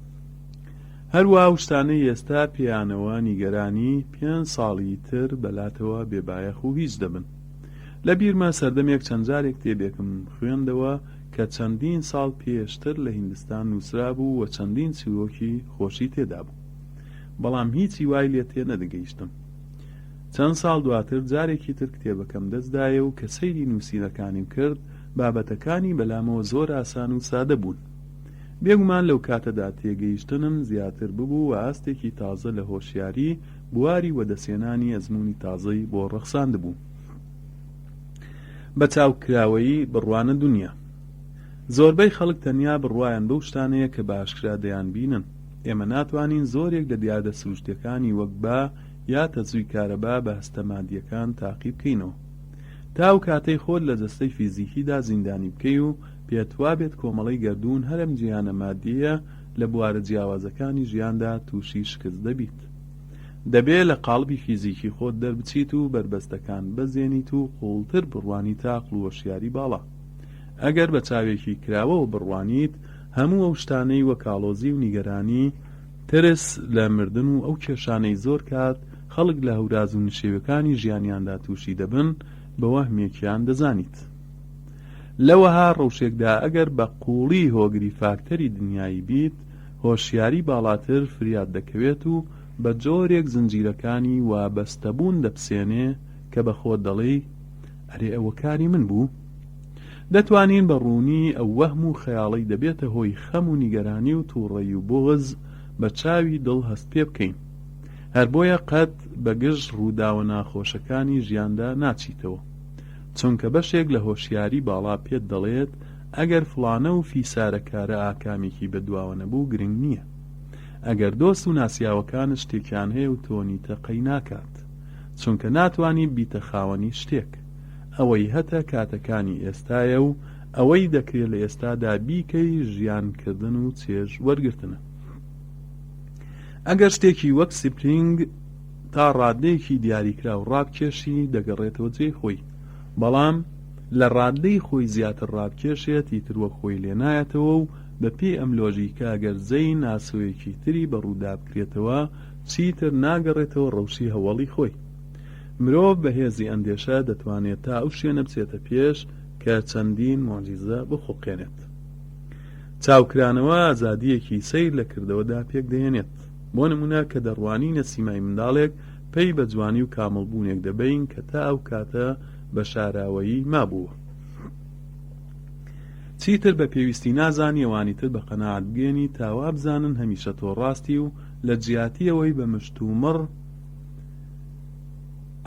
هەروا ئەو شتانەی ئێستا پێیانەوە نیگەرانی پێنج ساڵی تر بەلاتەوە بێ بایەخ و هیچ دەبن لە بیرمە سەردەمێک چەند جارێک کتێبێکم خوێندەوە کە چەندین ساڵ پێشتر لە هیندستان نووسرابوو و چەندین چیرۆکی خۆشی تێدابوو بەڵام هیچی وای لێ تێنەدەگەیشتم چەند ساڵ دواتر جارێکی تر کتێبەکەم دەست دایە و کە سەیری نووسینەکانیم کرد، بابەتەکانی بەلامەوە زۆر ئاسان و سادە بوون. بێگومان لەو کاتەدا تێگەیشتنم زیاتر ببوو و ئاستێکی تازە لە هۆشیاری بواری وەدەستهێنانی ئەزموونی تازەی بۆ ڕەخساندبووم. بە چاوکراوەیی بڕوانە دونیا. زۆربەی خەڵک تەنیا بڕوایان بەو شتانەیە کە بە ئاشکرا دەیانبینن. ئێمە ناتوانین زۆرێک لە دیاردە سروشتییەکانی وەک با یا تەزووی کارەبا بە هەستە مادییەکان تاقی بکەینەوە. تا ئەو کاتەی خۆت لە جەستەی فیزیکیدا زیندانی بکەی و پێتوابێت کۆمەڵەی گەردوون هەر ئەم جیهانە مادییەیە لە بوارە جیاوازەکانی ژیاندا تووشی شکست دەبیت. دەبێ لە قاڵبی فیزیکی خۆت دەربچیت و بەربەستەکان ببەزێنیت و قووڵتر بڕوانیتە عەقڵ و هۆشیاری باڵا. ئەگەر بە چاوێکی کراوەوە بڕوانیت، هەموو ئەو شتانەی وەک ئاڵۆزی و نیگەرانی، ترس لە مردن و ئەو کێشانەی زۆر کات خەڵک لە هەوراز و نشێویەکانی ژیانیاندا تووشی دەبن، بە وەهمێکیان دەزانیت. لە وەها ڕەوشێکدا ئەگەر بە قووڵی هۆگری فاکتەری دنیایی بیت، هۆشیاری باڵاتر فریات دەکەوێت و بە جۆرێک زنجیرەکانی وابەستەبوون دەپسێنێ کە بە خۆت دەڵێی ئەرێ ئەوە کاری من بوو؟ دەتوانین بە ڕوونی ئەو وەهم و خەیاڵەی دەبێتە هۆی خەم و نیگەرانی و تووڕەیی و بوغز بە چاوی دڵ هەست پێ بکەین. هەر بۆیە قەت بە گژ ڕووداوە ناخۆشەکانی ژیاندا ناچیتەوە. چونکە بەشێک لە هۆشیاری باڵا پێت دەڵێت ئەگەر فڵانە و فیسارە کارە ئاکامێکی بە دواوە نەبوو گرنگ نییە. ئەگەر دۆست و ناسیاوەکانت شتێکیان هەیە و تۆ نیتە قەی ناکات. چونکە ناتوانی ببیتە خاوەنی شتێک. ئەوەی هەتە کاتەکانی ئێستایە و ئەوەی دەکرێ لە ئێستادا بیکەی ژیان کردن و چێژ وەرگرتنە. ئەگەر شتێکی وەک سپرینگ تا ڕادەیەکی دیاریکراو ڕابکێشی دەگەڕێتەوە جێی خۆی، بەڵام لە ڕادەی خۆی زیاتر ڕابکێشێت ئیتر وەک خۆی لێ نایەتەوە و بە پێی ئەم لۆژیکە ئەگەر زەین ئاسۆیەکی تری بە ڕوودا بکرێتەوە چیتر ناگەڕێتەوە ڕەوشی هەوەڵی خۆی. مرۆڤ بە هێزی ئەندێشە دەتوانێت تا ئەو شوێنە بچێتە پێش کە چەندین موعجیزە بخوڵقێنێت. چاوکرانەوە ئازادییەکی سەیر لە کردەوەدا پێکدەهێنێت. بۆ نموونە کە دەڕوانینە سیمای منداڵێک پەی بە جوانی و کامڵبوونێک دەبەین کە تا ئەو کاتە بە شاراوەیی مابووە. چیتر بە پێویستی نازانی ئەوانی تر بە قەناعەت بگەیەنی تا وابزانن هەمیشە تۆ ڕاستی و لە جیاتی ئەوەی بە مشتومڕ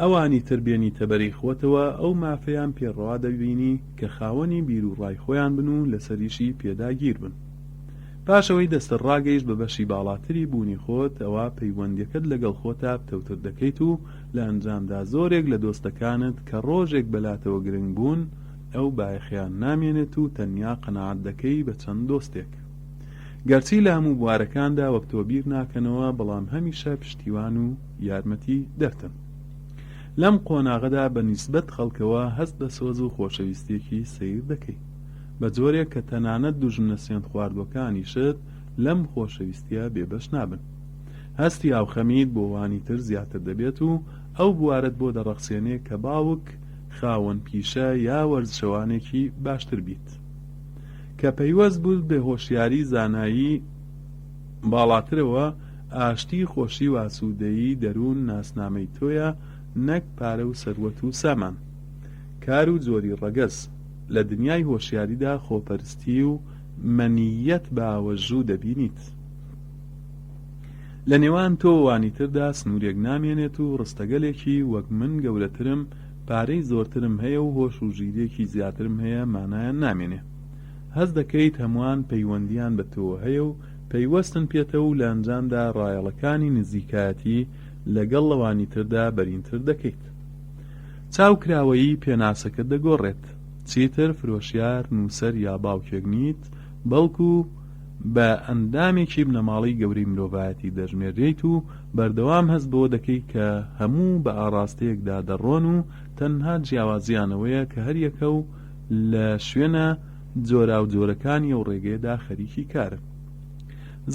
ئەوانی تر بێنیتە بەرەی خۆتەوە ئەو مافەیان پێ ڕەوا دەبینی کە خاوەنی بیروڕای خۆیان بن و لەسەریشی پێداگیر بن. پاش ئەوەی دەستت ڕاگەیشت بە بەشی باڵاتری بوونی خۆت ئەوا پەیوەندیەکەت لەگەڵ خۆتا پتەوتر دەکەیت و لە ئەنجامدا زۆرێک لە دۆستەکانت کە ڕۆژێک بەلاتەوە گرنگ بوون ئەو بایەخەیان نامێنێت و تەنیا قەناعەت دەکەی بە چەند دۆستێک گەرچی لە هەموو بوارەکاندا وەک تۆ بیر ناکەنەوە بەڵام هەمیشە پشتیوان و یارمەتی دەرتن. لەم قۆناغەدا بە نیسبەت خەڵکەوە هەست بە سۆز و خۆشەویستیەکی سەیر دەکەی. بە جۆرێک کە تەنانەت دوژمنە سوێندخواردوەکانیشت لەم خۆشەویستیە بێبەش نابن. هەستی هاوخەمیت بۆ وانی تر زیاتر دەبێت و ئەو بوارەت بۆ دەڕەخسێنێ کە باوک، خاوەن پیشە یا وەرزشەوانێکی باشتر بیت. کە پەیوەست بووت بە هۆشیاری زانایی باڵاترەوە، ئاشتی، خۆشی و ئاسوودەیی دەروون ناسنامەی تۆیە نەک پارە و سەروەت و سامان. کار و جۆری ڕەگەز. لە دنیای هۆشیاریدا خۆپەرستی و مەنییەت بە ئاوەژوو دەبینیت. لە نێوان تۆ و ئەوانی تردا سنوورێک نامێنێت و ڕستەگەلێکی وەک من گەورەترم، پارەی زۆرترم هەیە و هۆش و ژیرییەکی زیاترم هەیە مانایان نامێنێ. هەست دەکەیت هەمووان پەیوەندییان بە تۆوە هەیە و پەیوەستن پێتەوە و لە ئەنجامدا ڕایەڵەکانی نزیکایەتی لەگەڵ ئەوانی تردا بەرینتر دەکەیت. چاو کراوەیی پێناسەکەت دەگۆڕێت. چیتر فرۆشیار، نووسەر یا باوکێک نیت، بەڵکو بە ئەندامێکی بنەماڵەی گەورەی مرۆڤایەتی دەژمێررێیت و بەردەوام هەست بەوە دەکەیت کە هەموو بە ئاڕاستەیەکدا دەڕۆن و تەنها جیاوازییان ئەوەیە کە هەریەکە و لە شوێنە جۆراوجۆرەکانی ئەو ڕێگەیەدا خەریکی کارن.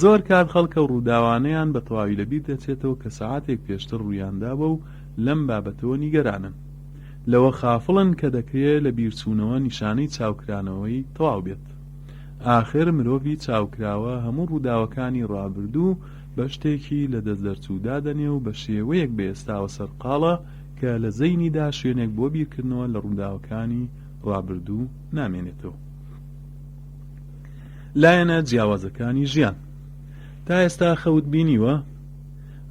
زۆر کات خەڵک ئەو ڕووداوانەیان بە تەواوی لەبیر دەچێتەوە کە سەعاتێک پێشتر ڕوویانداوە و لەم بابەتەوە نیگەرانن. لەوە خافڵن کە دەکرێ لەبیرچوونەوە نیشانەی چاوکرانەوەی تەواو بێت. ئاخر مرۆڤی چاوکراوە هەموو ڕووداوەکانی ڕابردوو بە شتێکی لەدەستدەرچوو دادەنێ و بە شێوەیەک بە ئێستاوە سەرقاڵە کە لە زەینیدا شوێنێک بۆ بیرکردنەوە لە ڕووداوەکانی ڕابردوو نامێنێتەوە. لایەنە جیاوازەکانی ژیان. تا ئێستا خەوت بینیوە؟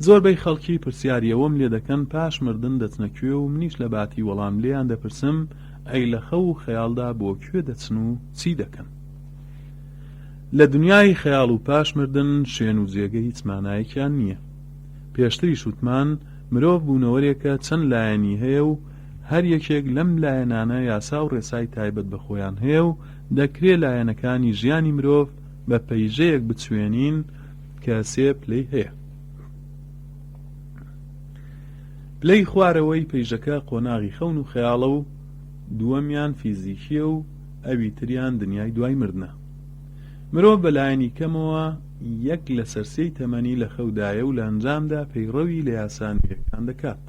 زۆربەی خەڵکی پرسیاری ئەوەم لێ دەکەن پاش مردن دەچنە کوێ و منیش لە باتی وەڵام لێیان دەپرسم ئەی لە خەو و خەیاڵدا بۆ کوێ دەچن و چی دەکەن؟ لە دنیای خەیاڵ و پاش مردن شوێن و جێگە هیچ مانایەکیان نییە. پێشتریش وتمان مرۆڤ بوونەوەرێکە چەند لایەنی هەیە و هەر یەکێک لەم لایەنانە یاسا و ڕێسای تایبەت بە خۆیان هەیە و دەکرێ لایەنەکانی ژیانی مرۆڤ بە پەیژەیەک بچوێنین کە سێ پلەی هەیە. پلەی خوارەوەی پەیژەکە قۆناغی خەون و خەیاڵە و دووەمیان فیزیکییە و ئەوی تریان دنیای دوای مردنە. مرۆڤ بە لایەنی کەمەوە یەک لەسەر سێی تەمەنی لە خەودایە و لە ئەنجامدا پەیڕەوی لە یاسا نوێیەکان دەکات.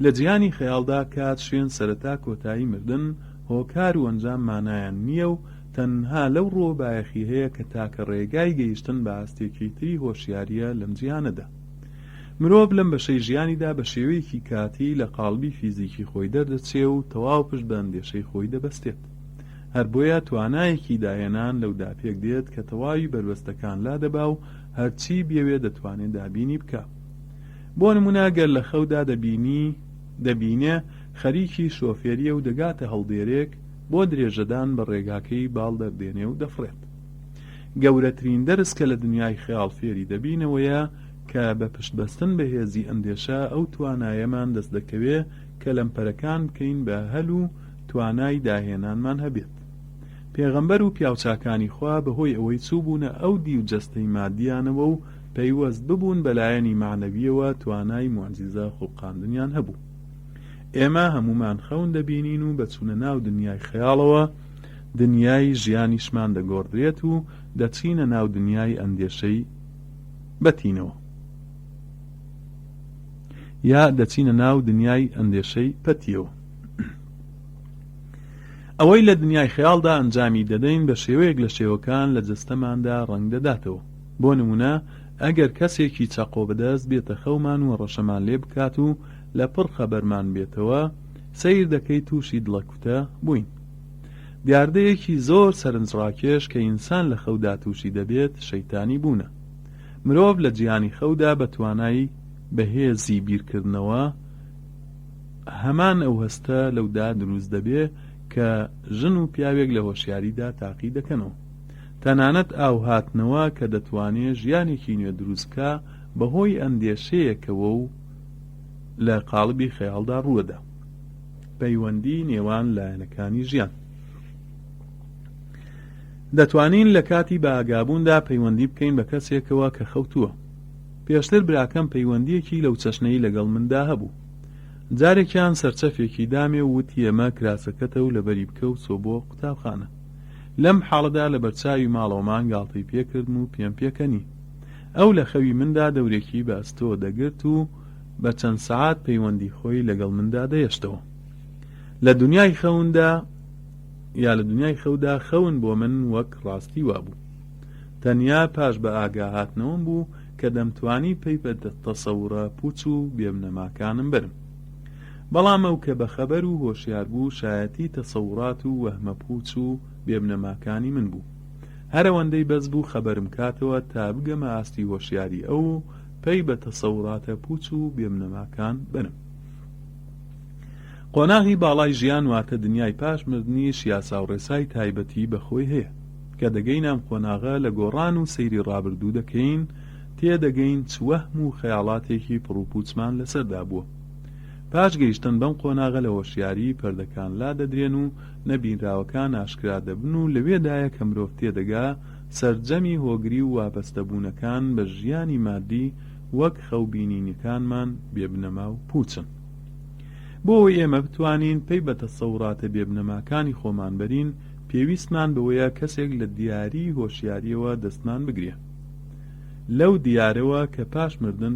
لە جیهانی خەیاڵدا کات، شوێن، سەرەتا، کۆتایی، مردن، هۆکار و ئەنجام مانایان نییە و تەنها لەو ڕووە بایەخی هەیە کە تاکە ڕێگای گەیشتن بە ئاستێکی تری هۆشیارییە لەم جیهانەدا. مرۆڤ لەم بەشەی ژیانیدا بە شێوەیەکی کاتی لە قاڵبی فیزیکی خۆی دەردەچێ و تەواو پشت بە ئەندێشەی خۆی دەبەستێت. هەر بۆیە توانایەکی داهێنان لەودا پێک دێت کە تەواوی بەربەستەکان لادەبا و هەرچی بیەوێ دەتوانێ دابینی بکا. بۆ نموونە گەر لە خەودا دەبینی دەبینێ خەریکی شۆفێرییە و دەگاتە هەڵدێرێک بۆ درێژەدان بە ڕێگاکەی باڵ دەردێنێ و دەفڕێت. گەورەترین دەرس کە لە دنیای خەیاڵ فێری دەبین ئەوەیە کە بە پشتبەستن بە هێزی ئەندێشە ئەو توانایەمان دەست دەکەوێ کە لەمپەرەکان بکەین بە هەل و توانای داهێنانمان هەبێت. پێغەمبەر و پیاوچاکانی خوا بەهۆی ئەوەی چووبوونە ئەو دیو جەستەی مادیانەوە و پەیوەست ببوون بە لایەنی مەعنەویەوە توانای موعجیزە خوڵقاندنیان هەبوو. ئێمە هەموومان خەون دەبینین و بە چوونە ناو دنیای خەیاڵەوە دنیای ژیانیشمان دەگۆڕدرێت و دەچینە ناو دنیای ئەندێشەی بەتینەوە. یا دەچینە ناو دنیای ئەندێشەی پەتییەوە. ئەوەی لە دنیای خەیاڵدا ئەنجامی دەدەین بە شێوەیەک لە شێوەکان لە جەستەماندا ڕەنگ دەداتەوە. بۆ نموونە ئەگەر کەسێکی چەقۆ بەدەست بێتە خەومان و ڕەشەمان لێ بکات و لە پڕ خەبەرمان بێتەوە، سەیر دەکەی تووشی دڵەکوتە بووین. دیاردەیەکی زۆر سەرنجڕاکێش کە ئینسان لە خەودا تووشی دەبێت شەیتانی بوونە. مرۆڤ لە جیهانی خەودا بە توانای بەهێزی بیرکردنەوە هەمان ئەو هەستە لەودا دروست دەبێ کە ژن و پیاوێک لە هۆشیاریدا تاقی دەکەنەوە. تەنانەت ئاوهاتنەوە کە دەتوانێ ژیانێکی نوێ دروست بکا بەهۆی ئەندێشەیەکەوە و لە قاڵبی خەیاڵدا ڕووەدا. پەیوەندی نێوان لایەنەکانی ژیان. دەتوانین لە کاتی بەئاگابووندا پەیوەندی بکەین بە کەسێکەوە کە خەوتووە. پێشتر براکەم پەیوەندییەکی لەو چەشنەی لەگەڵ مندا هەبوو. جارێکیان سەرچەفێکی دامێ و وتی ئەمە کراسەکەتە و لەبەری بکە و چۆ بۆ قوتابخانە. لەم حاڵەدا لەبەرچاوی ماڵەوەمان گاڵتەی پێکردم و پێم پێکەنی. ئەو لە خەوی مندا دەورێکی بە ئەستۆ دەگرت و بە چەند سەعات پەیوەندی خۆی لەگەڵ مندا دەهێشتەوە. لە دونیای خەوندا یا لە دونیای خەودا خەون بۆ من وەک ڕاستی وابوو. تەنیا پاش بە ئاگا هاتنەوەم بوو کە دەمتوانی پەی بە تەسەورە پووچ و بێبنەماکانم بەرم. بەڵام ئەو کە بەخەبەر و هۆشیار بوو شایەتی تەسەورات و وەهمە پووچ و بێبنەماکانی من بوو. هەر ئەوەندەی بەس بوو خەبەرم کاتەوە تا بگەمە ئاستی هۆشیاری ئەو و پەی بە تەسەوراتە پووچ و بێبنەماکان بەرم. قۆناغی باڵای ژیان واتە دنیای پاش مردنیش یاساوڕێسای تایبەتی بە خۆی هەیە. کە دەگەینە ئەم قۆناغە لە گۆڕان و سەیری ڕابردوو دەکەین تێدەگەین چ وەهم و خەیاڵاتێکی پڕوپووچمان لەسەردا بووە. پاش گەیشتن بەم قۆناغە لە هۆشیاری، پەردەکان لادەدرێن و نەبینراوەکان ئاشکرا دەبن و لەوێدایە کە مرۆڤ تێدەگا سەرجەمی هۆگری و وابەستەبوونەکان بە ژیانی مادی وەک خەوبینینەکانمان بێبنەما و پووچن. بۆ ئەوەی ئێمە بتوانین پەی بە تەسەوراتە بێبنەماکانی خۆمان بەرین، پێویستمان بەوەیە کەسێک لە دیاری هۆشیارییەوە دەستمان بگرێ. لەو دیارەوە کە پاش مردن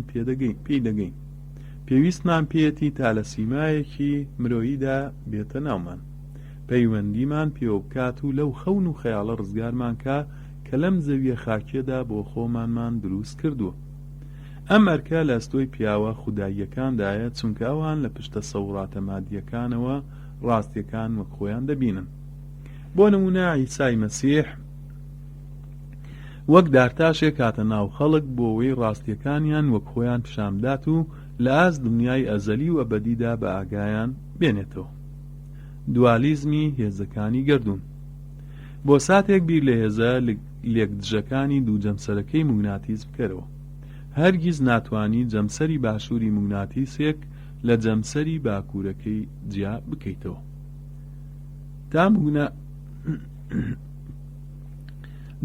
پێی دەگەین. پێویستمان پێیەتی تا لە سیمایەکی مرۆییدا بێتە ناومان. پەیوەندیمان پێوە بکات و لەو خەون و خەیاڵە ڕزگارمان کا کە لەم زەویە خاکیەدا بۆ خۆمانمان دروست کردووە. ئەم ئەرکە لە ئەستۆی پیاوە خوداییەکاندایە چونکە ئەوان لە پشت تەسەوراتە مادییەکانەوە ڕاستیەکان وەک خۆیان دەبینن. بۆ نموونە عیسای مەسیح وەک دارتاشێک هاتە ناو خەڵک بۆ وەی ڕاستیەکانیان وەک خۆیان پیشان بدات و لە ئاست دنیای ئەزەلی و ئەبەدیدا بە ئاگایان بێنێتەوە. دوالیزمی هێزەکانی گەردوون. بۆ ساتێک بیر لە هێزە لێکدژەکانی دوو جەمسەرەکەی موگناتیس بکەرەوە. هەرگیز ناتوانی جەمسەری باشووری موگناتیسێک لە جەمسەری باکوورەکەی جیا بکەیتەوە. تا موگنا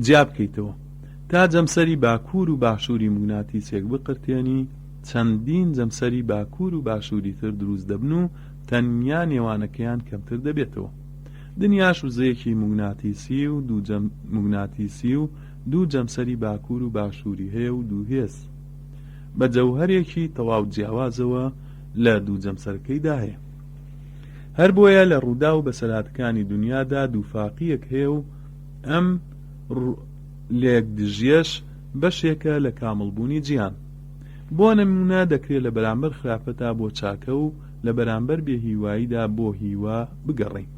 جیا بکەیتەوە. تا جەمسەری باکوور و باشووری موگناتیسێک بقرتێنی، چەندین جەمسەری باکوور و باشووری تر دروست دەبن و تەنیا نێوانەکەیان کەمتر دەبێتەوە. دنیاش وزەیەکی موگناتیسی و موگناتیسی و دوو جەمسەری باکوور و باشووری هەیە و دوو هێز بە جەوهەرێکی تەواو جیاوازەوە لە دوو جەمسەرەکەیدا هەیە. هەر بۆیە لە ڕووداو و بەسەرهاتەکانی دنیادا دووفاقییەک هەیە و ئەم لێکدژییەش بەشێکە لە کامڵبوونی جیهان. بۆ نموونە دەکرێ لە بەرامبەر خراپەدا بۆ چاکە و لە بەرامبەر بێهیواییدا بۆ هیوا بگەڕێین.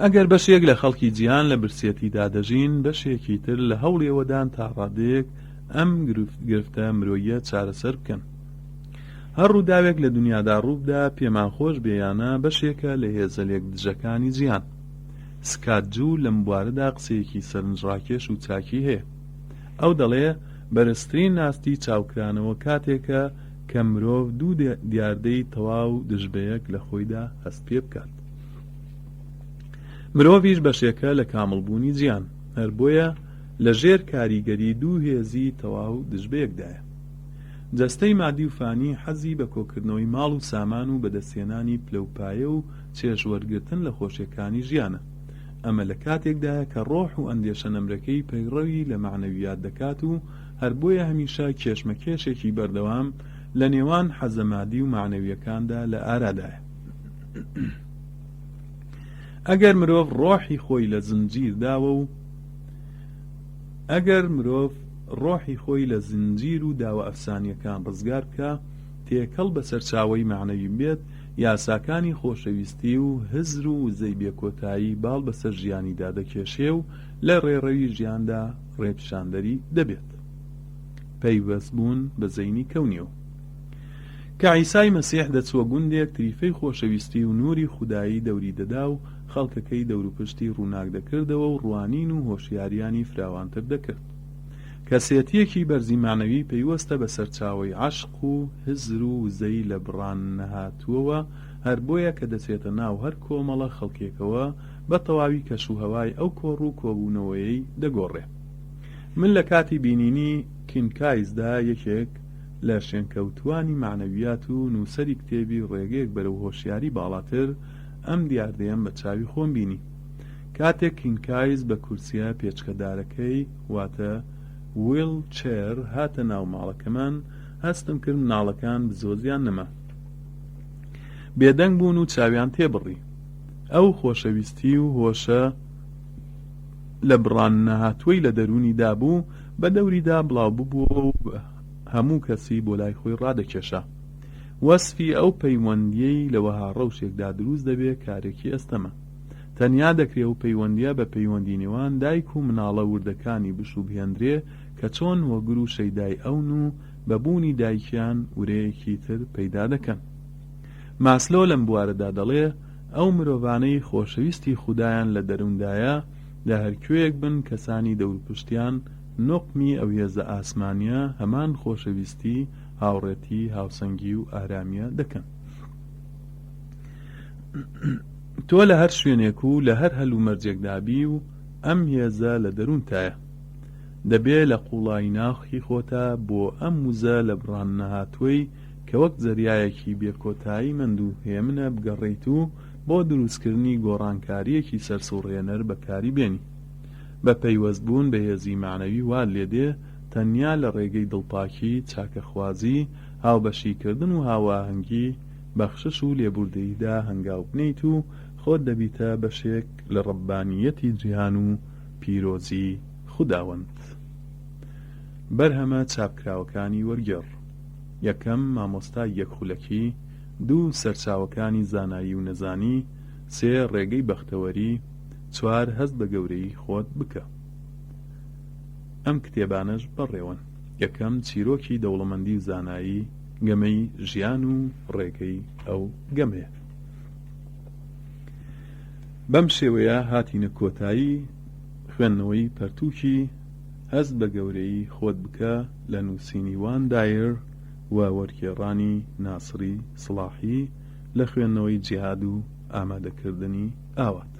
ئەگەر بەشێک لە خەڵکی جیهان لە برسێتیدا دەژین، بەشێکی تر لە هەوڵی ئەوەدان تا ڕادەیەک ئەم گرفتە مرۆییە چارەسەر بکەن. هەر ڕووداوێک لە دنیادا ڕووبدا، پێمان خۆش بێ یا نا، بەشێکە لە هێزە لێکدژەکانی جیهان. سکات جوو لەم بوارەدا قسەیەکی سەرنجڕاکێش و چاکی هەیە. ئەو دەڵێ، بەرزترین ئاستی چاوکرانەوە کاتێکە کە مرۆڤ دوو دیاردەی تەواو دژبەیەک لە خۆیدا هەست پێ بکات. مرۆڤیش بەشێکە لە کامڵبوونی جیهان، هەر بۆیە لە ژێر کاریگەری دوو هێزی تەواو دژبەیەکدایە. جەستەی مادی و فانی حەزی بە کۆکردنەوەی ماڵ و سامان و بەدەستهێنانی پلە و پایە و چێژوەرگرتن لە خۆشیەکانی ژیانە. ئەمە لە کاتێکدایە کە ڕۆح و ئەندێشە نەمرەکەی پەیڕەوی لە مەعنەویات دەکات و هەر بۆیە هەمیشە کێشمەکێشێکی بەردەوام لە نێوان حەزە مادی و مەعنەوییەکاندا لە ئارادایە. ئەگەر مرۆڤ ڕۆحی خۆی لە زنجیر داوە و ئەگەر مرۆڤ ڕۆحی خۆی لە زنجیر و داوە ئەفسانییەکان ڕزگار بکا، تێکەڵ بە سەرچاوەی مەعنەوی ببێت، یاساکانی خۆشەویستی و هزر و وزەی بێکۆتایی باڵ بەسەر ژیانیدا دەکێشێ و لە ڕێڕەوی ژیاندا ڕێپیشاندەری دەبێت. پەیوەستبوون بە زەینی کەونیەوە. کە عیسای مەسیح دەچووە گوندێک تریفەی خۆشەویستی و نووری خودایی دەوری دەدا و خەڵکەکەی دەوروپشتی ڕووناک دەکردەوە و ڕوانین و هۆشیاریانی فراوانتر دەکرد. کەسێتییەکی بەرزی مەعنەوی پەیوەستە بە سەرچاوەی عەشق و هزر و وزەی لە بڕان نەهاتووەوە، هەر بۆیە کە دەچێتە ناو هەر کۆمەڵە خەڵکێکەوە بە تەواوی کەش و هەوای ئەو کۆڕ و کۆبوونەوەیەی دەگۆڕێ. من لە کاتی بینینی کینکایزدا یەکێک لە شوێنکەوتووانی مەعنەویات و نووسەری کتێبی ڕێگەیەک بەرەو هۆشیاری باڵاتر ئەم دیاردەیەم بە چاوی خۆم بینی. کاتێک کینکایز بە کورسییە پێچکەدارەکەی واتە ویل چێر هاتە ناو ماڵەکەمان، هەستم کرد مناڵەکان بزۆزیان نەما. بێدەنگ بوون و چاویان تێبڕی. ئەو خۆشەویستی و هۆشە لە بڕان نەهاتووەی لە دەروونیدا بوو، بە دەوریدا بڵاو ببووەوە و هەموو کەسی بۆ لای خۆی ڕادەکێشا. وەسفی ئەو پەیوەندییەی لە وەها ڕەوشێکدا دروست دەبێ کارێکی ئەستەمە. تەنیا دەکرێ ئەو پەیوەندییە بە پەیوەندی نێوان دایک و مناڵە وردەکانی بشوبهێندرێ کە چۆن هۆگر و شەیدای ئەون و بە بوونی دایکیان ورەیەکی تر پەیدا دەکەن. ماسلۆ لەم بوارەدا دەڵێ، ئەو مرۆڤانەی خۆشەویستی خودایان لە دەرووندایە، لە هەرکوێیەک بن کەسانی دەوروپشتیان نوقمی ئەو هێزە ئاسمانییە، هەمان خۆشەویستی، هاوڕێتی، هاوسەنگی و ئارامییە دەکەن. تۆ لە هەر شوێنێک و لە هەر هەلومەرجێکدا بی و ئەم هێزە لە دەروونتایە. دەبێ لە قووڵایی ناخی خۆتا بۆ ئەم وزە لەبڕاننەهاتووەی کە وەک زەریایەکی بێ کۆتایی مەند و هێمنە بگەڕێیت و بۆ دروستکردنی گۆڕانکارییەکی سەرسوڕهێنەر بەکاری بێنی. بە پەیوەست بوون بە هێزی مەعنەوی وات لێ دێ تەنیا لە ڕێگەی دڵپاکی، چاکەخوازی، هاوبەشیکردن و هاوئاهەنگی، بەخشش و لێبوردەییدا هەنگاو بنێیت و خۆت دەبیتە بەشێک لە ڕەببانییەتی جیهان و پیرۆزی خوداوەند. بەرهەمە چاپکراوەکانی وەرگێڕ. یەکەم، مامۆستای یەک خولەکی، دوو، سەرچاوەکانی زانایی و نەزانی، سێ، ڕێگەی بەختەوەری، چوار، هەست بە گەورەیی خۆت بکە. ئەم کتێبانەش بەڕێوەن. یەکەم، چیرۆکی دەوڵەمەندی و زانایی، گەمەی ژیان و ڕێگەی ئەو گەمەیە. بەم شێوەیە هاتینە کۆتایی خوێندنەوەی پەرتووکی، هەست بە گەورەیی خۆت بکە، لە نووسینی وان دایر و وەرگێڕانی ناسری سڵاحی لە خوێندنەوەی جیهاد و ئامادەکردنی ئاوات.